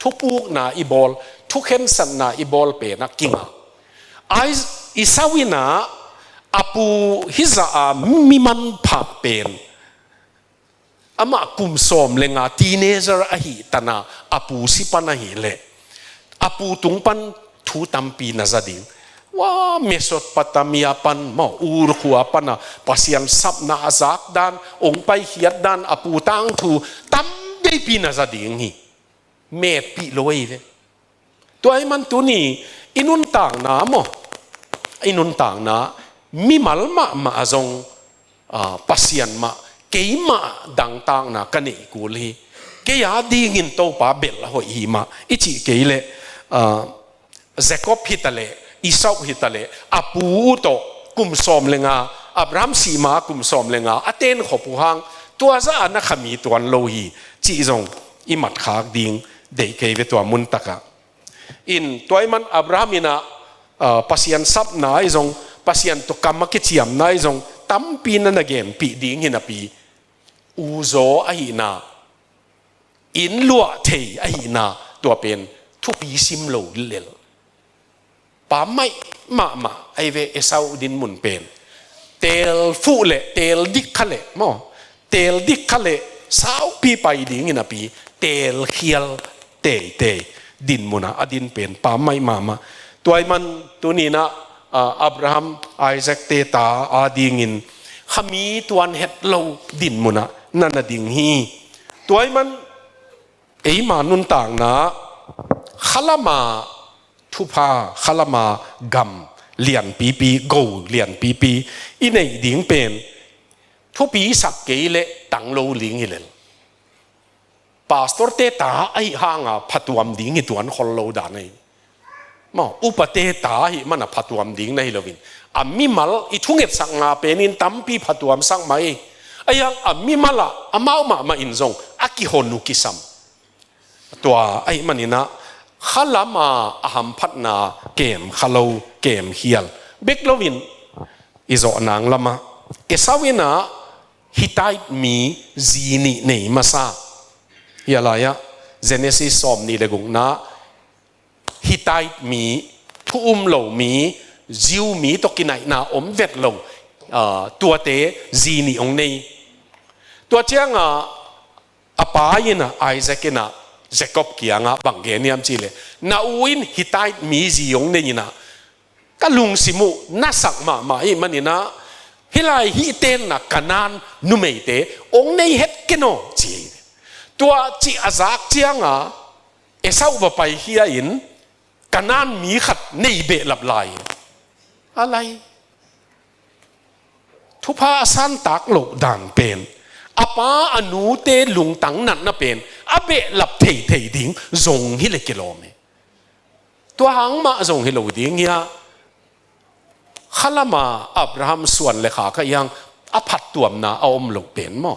Thupukna i bawl, thukhensatna i bawl pen ah kinga. Ai, Esau in ah A pu hizah a mi manpha pen, amah kum sawm le nga teenager ahih tan a, a pu si pan ahih leh, a pu tung pan thu tampi na za ding. Wa, Mesopotamia pan maw, Ur khua pan a Pasian sapna a zak dan, ong paikhiat dan, a pu tangthu tam veipi na za ding hi. Metpih lo ei ve. Tua ahih man tuni i nuntakna maw, i nuntakna mimal mahmah a zong, ah, Pasian mah, keimah dangtakna ka neih kul hi. Kei a dingin Topa belh a hoih hi mah i cih kei leh, ah, Jacob hi ta leh, Esau hi ta leh, a pu uh tawh kum sawm le nga, Abraham sih ma kum sawm le nga a ten khop uh hang, tua zah a na kha mi tuan lo hi cih zong i matkhak ding deih kei ve tua mun takah. In tua ahih man Abraham in ah, ah, Pasian sapna ahi zong, Pasian tawh kam a kiciamna ahi zong, tampi na na genpih ding hi napi, uzaw ahihna, inn luah thei ahihna, tua pen thupi sim lo lel. Pammaih mahmah ahi ve Esau dinmun pen. Teel fuh leh, teel dik kha leh maw, teel dik kha leh saupi pai ding hi napi, teel khial teitei dinmun ah a din pen pammaih mahmah. Tua ahih man tuni in ah, ah, Abraham, Isaac te ta a dingin kha mi tuan het lo dinmun ah na na ding hi. Tua ahih man eima nuntakna khalam a thupha, khalam a gam lianpipi, go lianpipi i neih ding pen thupi sak kei leh tang lo ling hi lel. Pastor te ta ahih hang a phatuam ding hi tuan khol lo dan ahi. Maw, upa te ta ahih man a phatuam ding na hi loin, a mimal i thungetsakna pen in tampi phatuam sak mah hi. Ahi hang a mimal ah amau mahmah in zong a kihon uh kisam. Tua ahih man in ah khalam a a hamphatna kem kha lo, kem khial bek loin i zawh nang lam ah Esau in ah Hittite mi zi nih nei masa. Hia lai ah Genesis sawm nih le gukna Hittite mi, thu um lo mi, Jew mi tawh kinaihna om vet lo, ah, tuate zi nih ong nei. Tua ciang ah a pa in ah, Isaac in ah Jacob kiang ah bang gen hiam cih leh, na u in Hittite mi zi ong nei in ah, ka lungsim uh na sak mahmah ahih man in ah, hih lai hih tenna Kanaan numeite ong nei het ken aw ci. Tua cih a zak ciang ah Esau va paikhia in Kanaan mi khat nei behlap lai. A lai thupha a santak loh dan pen, a pa a nute lungtang natna pen a behlap theithei ding zong hi leh kilawm hi. Tua hang mah zong hi lo ding hi a, khalam a Abraham suan le kha kha hiang a phattuamna a om loh pen maw?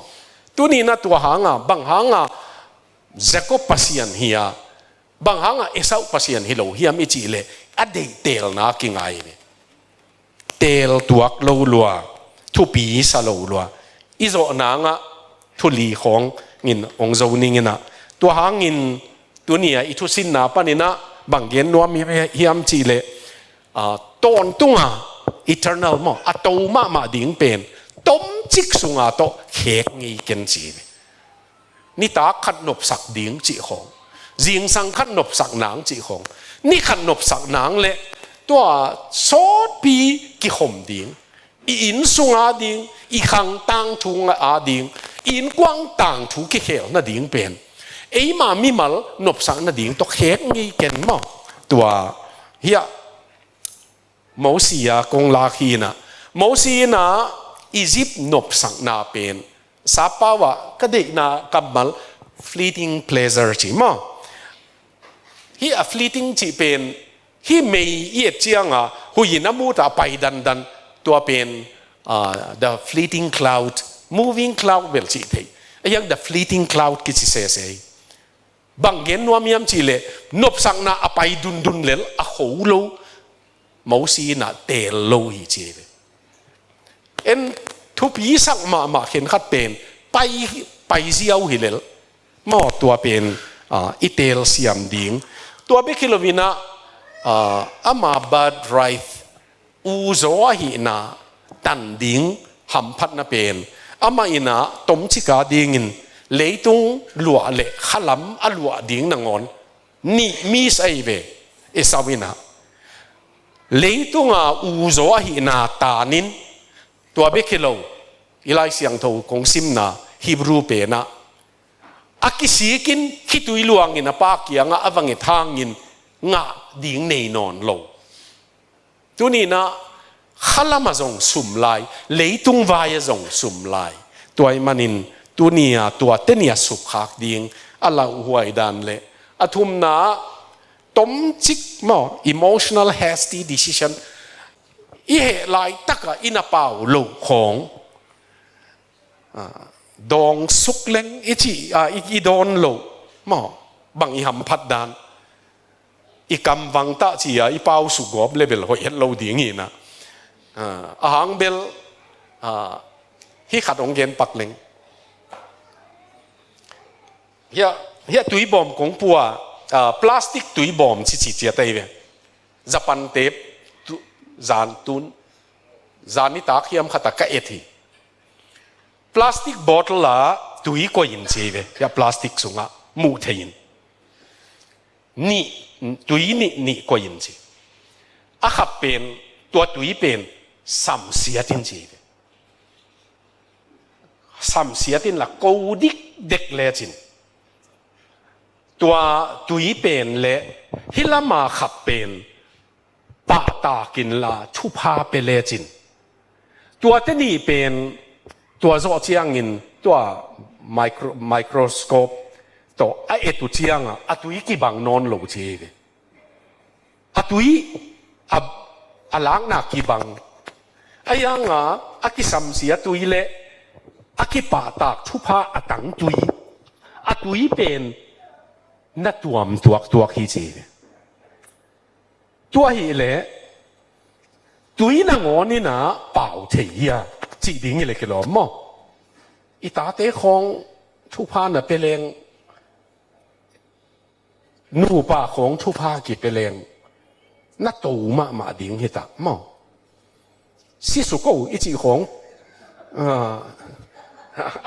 Tuni in ah tua hang a, bang hang a Jacob Pasian hi a, bang hang a Esau Pasian hi lo hiam i cih leh a deihtelna kingai ve. Teel tuak lo lua, thupi sa lo lua. I zawh nang ah thu li khawng in ong zo ning in ah, tua hangin tuni a i thusinna pan in ah bang gen nuam hiam cih leh, ah, tawntung a, eternal maw, a to mahmah ding pen tomcik sung a tawh khek ngei ken ci hi. Nitak khat nopsak ding cih khawng, zingsang khat nopsak nang cih khawng, ni khat nopsak nang leh tua sawtpi kikhom ding, i inn sung a ding, i khang tangthu a ding, i innkuan tangthu kikhel nading pen eima mimal nopsak nading tawh khek ngei ken maw? Tua hi a, Mosi a kong lak hi in ah, Mosi in ah Egypt nopsakna pen, sappau ah ka deihna kammal fleeting pleasure ci maw? Hih a fleeting cih pen, hih mei i et ciang a huih in a mut a pai dandan, tua pen, ah, the fleeting cloud, moving cloud bel cih theih. A hiang the fleeting cloud kici sese hi. Bang gen nuam hiam cih leh, nopsakna a pai dundun lel a kho lo, Mosi in ah teel lo hi ci hi ve. En, thupi sak mahmah khenkhat pen pai, pai ziau hi lel maw, tua pen, ah, i teel siam ding. Tua bek hi lo in ah, ah, ama birthright, uzaw ahihna, tan ding hamphatna pen, amah in ah tomcik a dingin leitung luah le khalam a luah ding nangawn nih miss ahi ve. Esau in ah leitung a uzaw ahihna tanin, tua bek hi lo, i Lai Siangtho kong simna Hebrew pen ah a kisikin khitui luangin a pa kiangah a va nget hangin ngah ding nei nawn lo. Tuni-in ah khalam ah zong sum lai, leitung vai ah zong sum lai. Tua ahih manin tuni-a tuate nih a sukkhak ding a lauhuai dan le a thumna, tomcik maw, emotional hasty decision, i heh laitak ah i na pau loh khawng, ah, dawng suk leng i cih, ah, i, i dawn loh maw, bang i hamphat dan, i kam vang tah ci-a i pau suk gawp le bel hoih het lo ding hi-in ah. Ah, a hang bel, ah, hih khat hong gen pak leng. Hiah, hiah tuibawm kong pua, ah, plastic tuibawm cici ciat ahi ve. Japan te tu, zan tun, zan nitak hiam khat ah ka et hi. Plastic bottle ah tui koih in ci ve. Hiah plastic sungah muh thei in. Nih, tui nih, nih koih in ci. A khap pen, tua tui pen samsiat in ci ve. Samsiat in la ko dikdek lecin, tua tui pen le hih lam a khap pen pahtak in la thupha pia lecin, tuate nih pen tua zawh ciangin tua micro-, microscope tawh a et uh ciangah a tui kibang nawn lo ci ve. A tui a, a lakna kibang. Ahi hangin a kisamsia tui le a kipahtak thupha a tang tui, a tui pen na tuam tuaktuak hi ci ve. Tua hi leh tui nangawn in ah pau thei hi a, cih ding hi leh kilawm maw? I tate khawng thupha na pia leng, nupa khawng thupha kipia leng, na to mahmah ding hi ta maw? Si suk o i cih khawng, ah,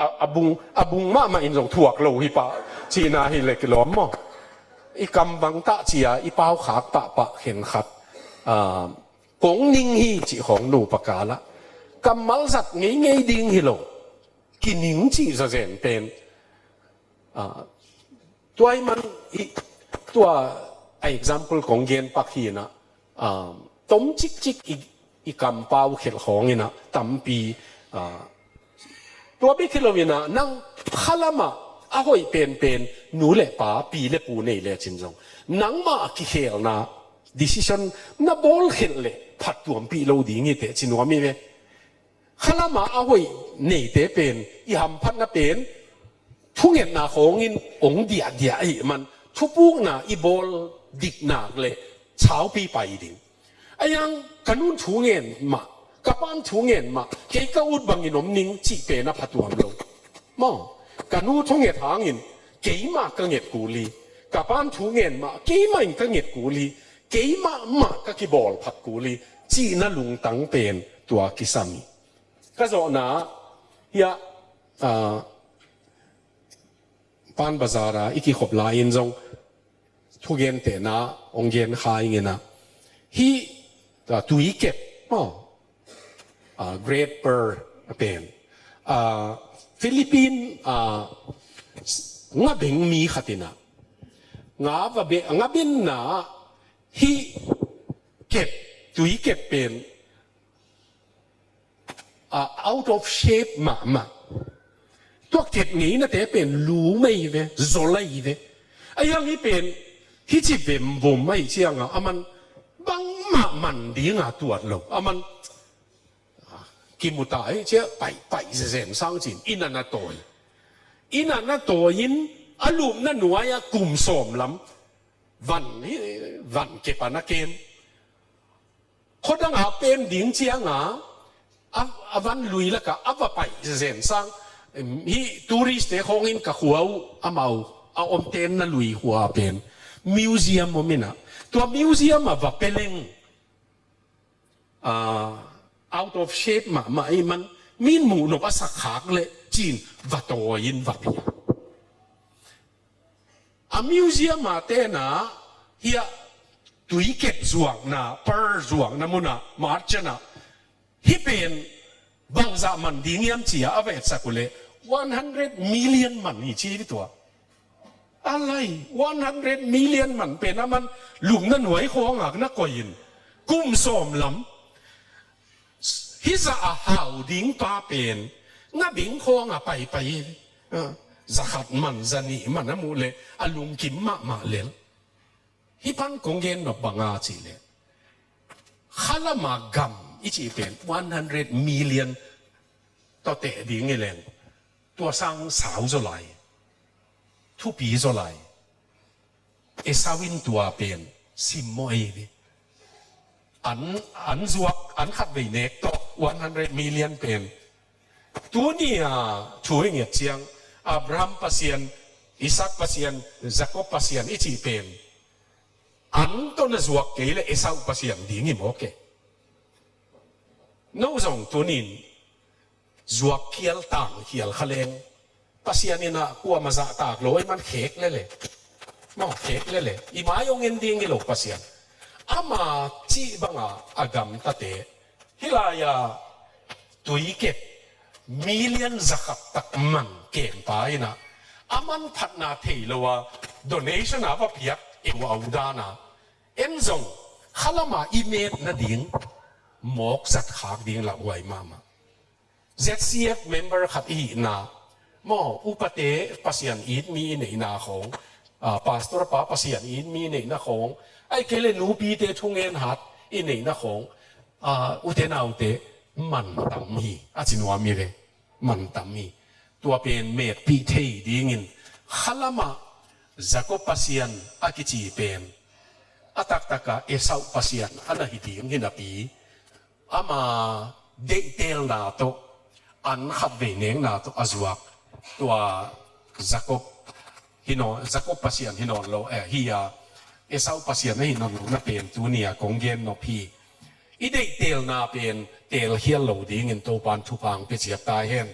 a, a bung, a bung mahmah in zong thuak lo hi pah cihna hi leh kilawm maw? I kam vang tah ci-a i pau khak pahpah khenkhat, ah, kong ning hi cih khawng nupa kal ah kammal zat ngeingei ding hi lo. Kining cih zazen pen, ah, tua ahih man i, tua a example kong gen pak hi-in ah, ah, tom cikcik i, i kampau khelh khawng in ah tampi, ah, tua bek hi lo-in ah nang khalam ah a hoih penpen nu le pa, pi le pu nei lecin zong nangmah a kikhelna decision na bawl khelh leh phattuampih lo ding hi teh ci nuam hi ve. Khalam ah a hoih neite pen i hamphatna pen thungetna khawngin ong diahdiah ahih man thupukna i bawl dik nak leh saupi pai ding. Ahi hang ka nun thu ngen mah, ka pan thu ngen mah, kei ka ut bangin om ning cih pen a phatuam lo maw? Ka nu thunget hangin keimah ka nget kul hi, ka pan thu ngen mah keimah in ka nget kul hi, keimah mah ka kibawl phat kul hi cihna lungtang pen tua kisam hi. Ka zawhna hiah, ah, Pan Bazar ah i kikhop lai-in zong thugentehna hong gen kha ing in ah, hih, ah, tuikep maw, ah, great pearl pen, ah, Philippine, ah, ngabeng mi khat in ah nga va be, nga benna hih kep, tuikep pen, ah, out of shape mahmah. Tua kep ngeinate pen lum ahi ve, zol ahi ve. Ahi hang hih pen hih ci vemvom ahi ciangah aman bangmah man dinga tuat lo. Aman, ah, kimuta hi ciah paihpaih zezen sang cin inn ah na tawi. Inn ah na tawi-in a lupna nuai-ah kum sawm lam van hi, van kep ah na kem. Khuadangah pen ding ciangah a, a van lui lakah a va paih zenzen sang. Em, hih tourist-te khawngin ka khua uh amau a omten na lui khua pen museum om in ah, tua museum ah va pia leng, ah, out of shape mahmah ahih man, min muh nop a sak khak leh ci-in va tawi in va pia. A museum ah tenah hiah tuikep zuakna, pearl zuakna munah, merchant ah, hih pen bangzah man ding hiam ci-a a va etsak uh leh one hundred million man hi ci hi tua. A lai, one hundred million man pen a man lumna nuai khawngah na koih in, kum sawm lam hih zah a hau ding pa pen nga ding khawngah paipai hi. Ah, za khat man, za nih man a muh leh a lungkim mahmah lel. Hih pan kong gen nop bang a cih leh, khalama gam i cih pen one hundred million tawh teh ding hi leng, tua sang sau zaw lai, thupi zaw lai. Esau in tua pen simmawh ei ve. An, an zuak, an khatvei nek tawh one hundred million pen, tuni a thu i nget ciang, Abraham Pasian, Isaac Pasian, Jacob Pasian i cih pen, an tawh na zuak kei leh Esau Pasian ding hi mawk e. No zong tunin zuak khial, tang khial kha leng, Pasian in ah kuamah zahtak lo ahih man khek lele. Maw, khek lele. I mai hong en ding hi lo Pasian. Ama cih banga a gamtate, hih lai-a tuikep million za khat tak man kempa in ah, a manphatna thei lo a, donation a va piak, eu au dan a, en zong khalama i met nading mawk zat khak ding lauhuai mahmah. Z C F member khat i hihna, maw, upate Pasian it mi i neihna khawng, ah, pastor pa Pasian it mi i neihna khawng, ahih kei leh nupite thungen hat i neihna khawng, ah, ute naute, mantam hi, a ci nuam hi ve, mantam hi. Tua pen metpih thei dingin khalamah Jacob Pasian a kici pen a taktakah Esau Pasian a na hi ding hi napi, ama deihtelna tawh, an khatvei nekna tawh a zuak tua Jacob hi nawn, Jacob Pasian hi nawn lo, eh, hi a, Esau Pasian a hi nawn lo na pen tuni a kong gen nop hi. I deihtelna pen telkhial lo dingin Topan thupha hong pia ciat ta hen.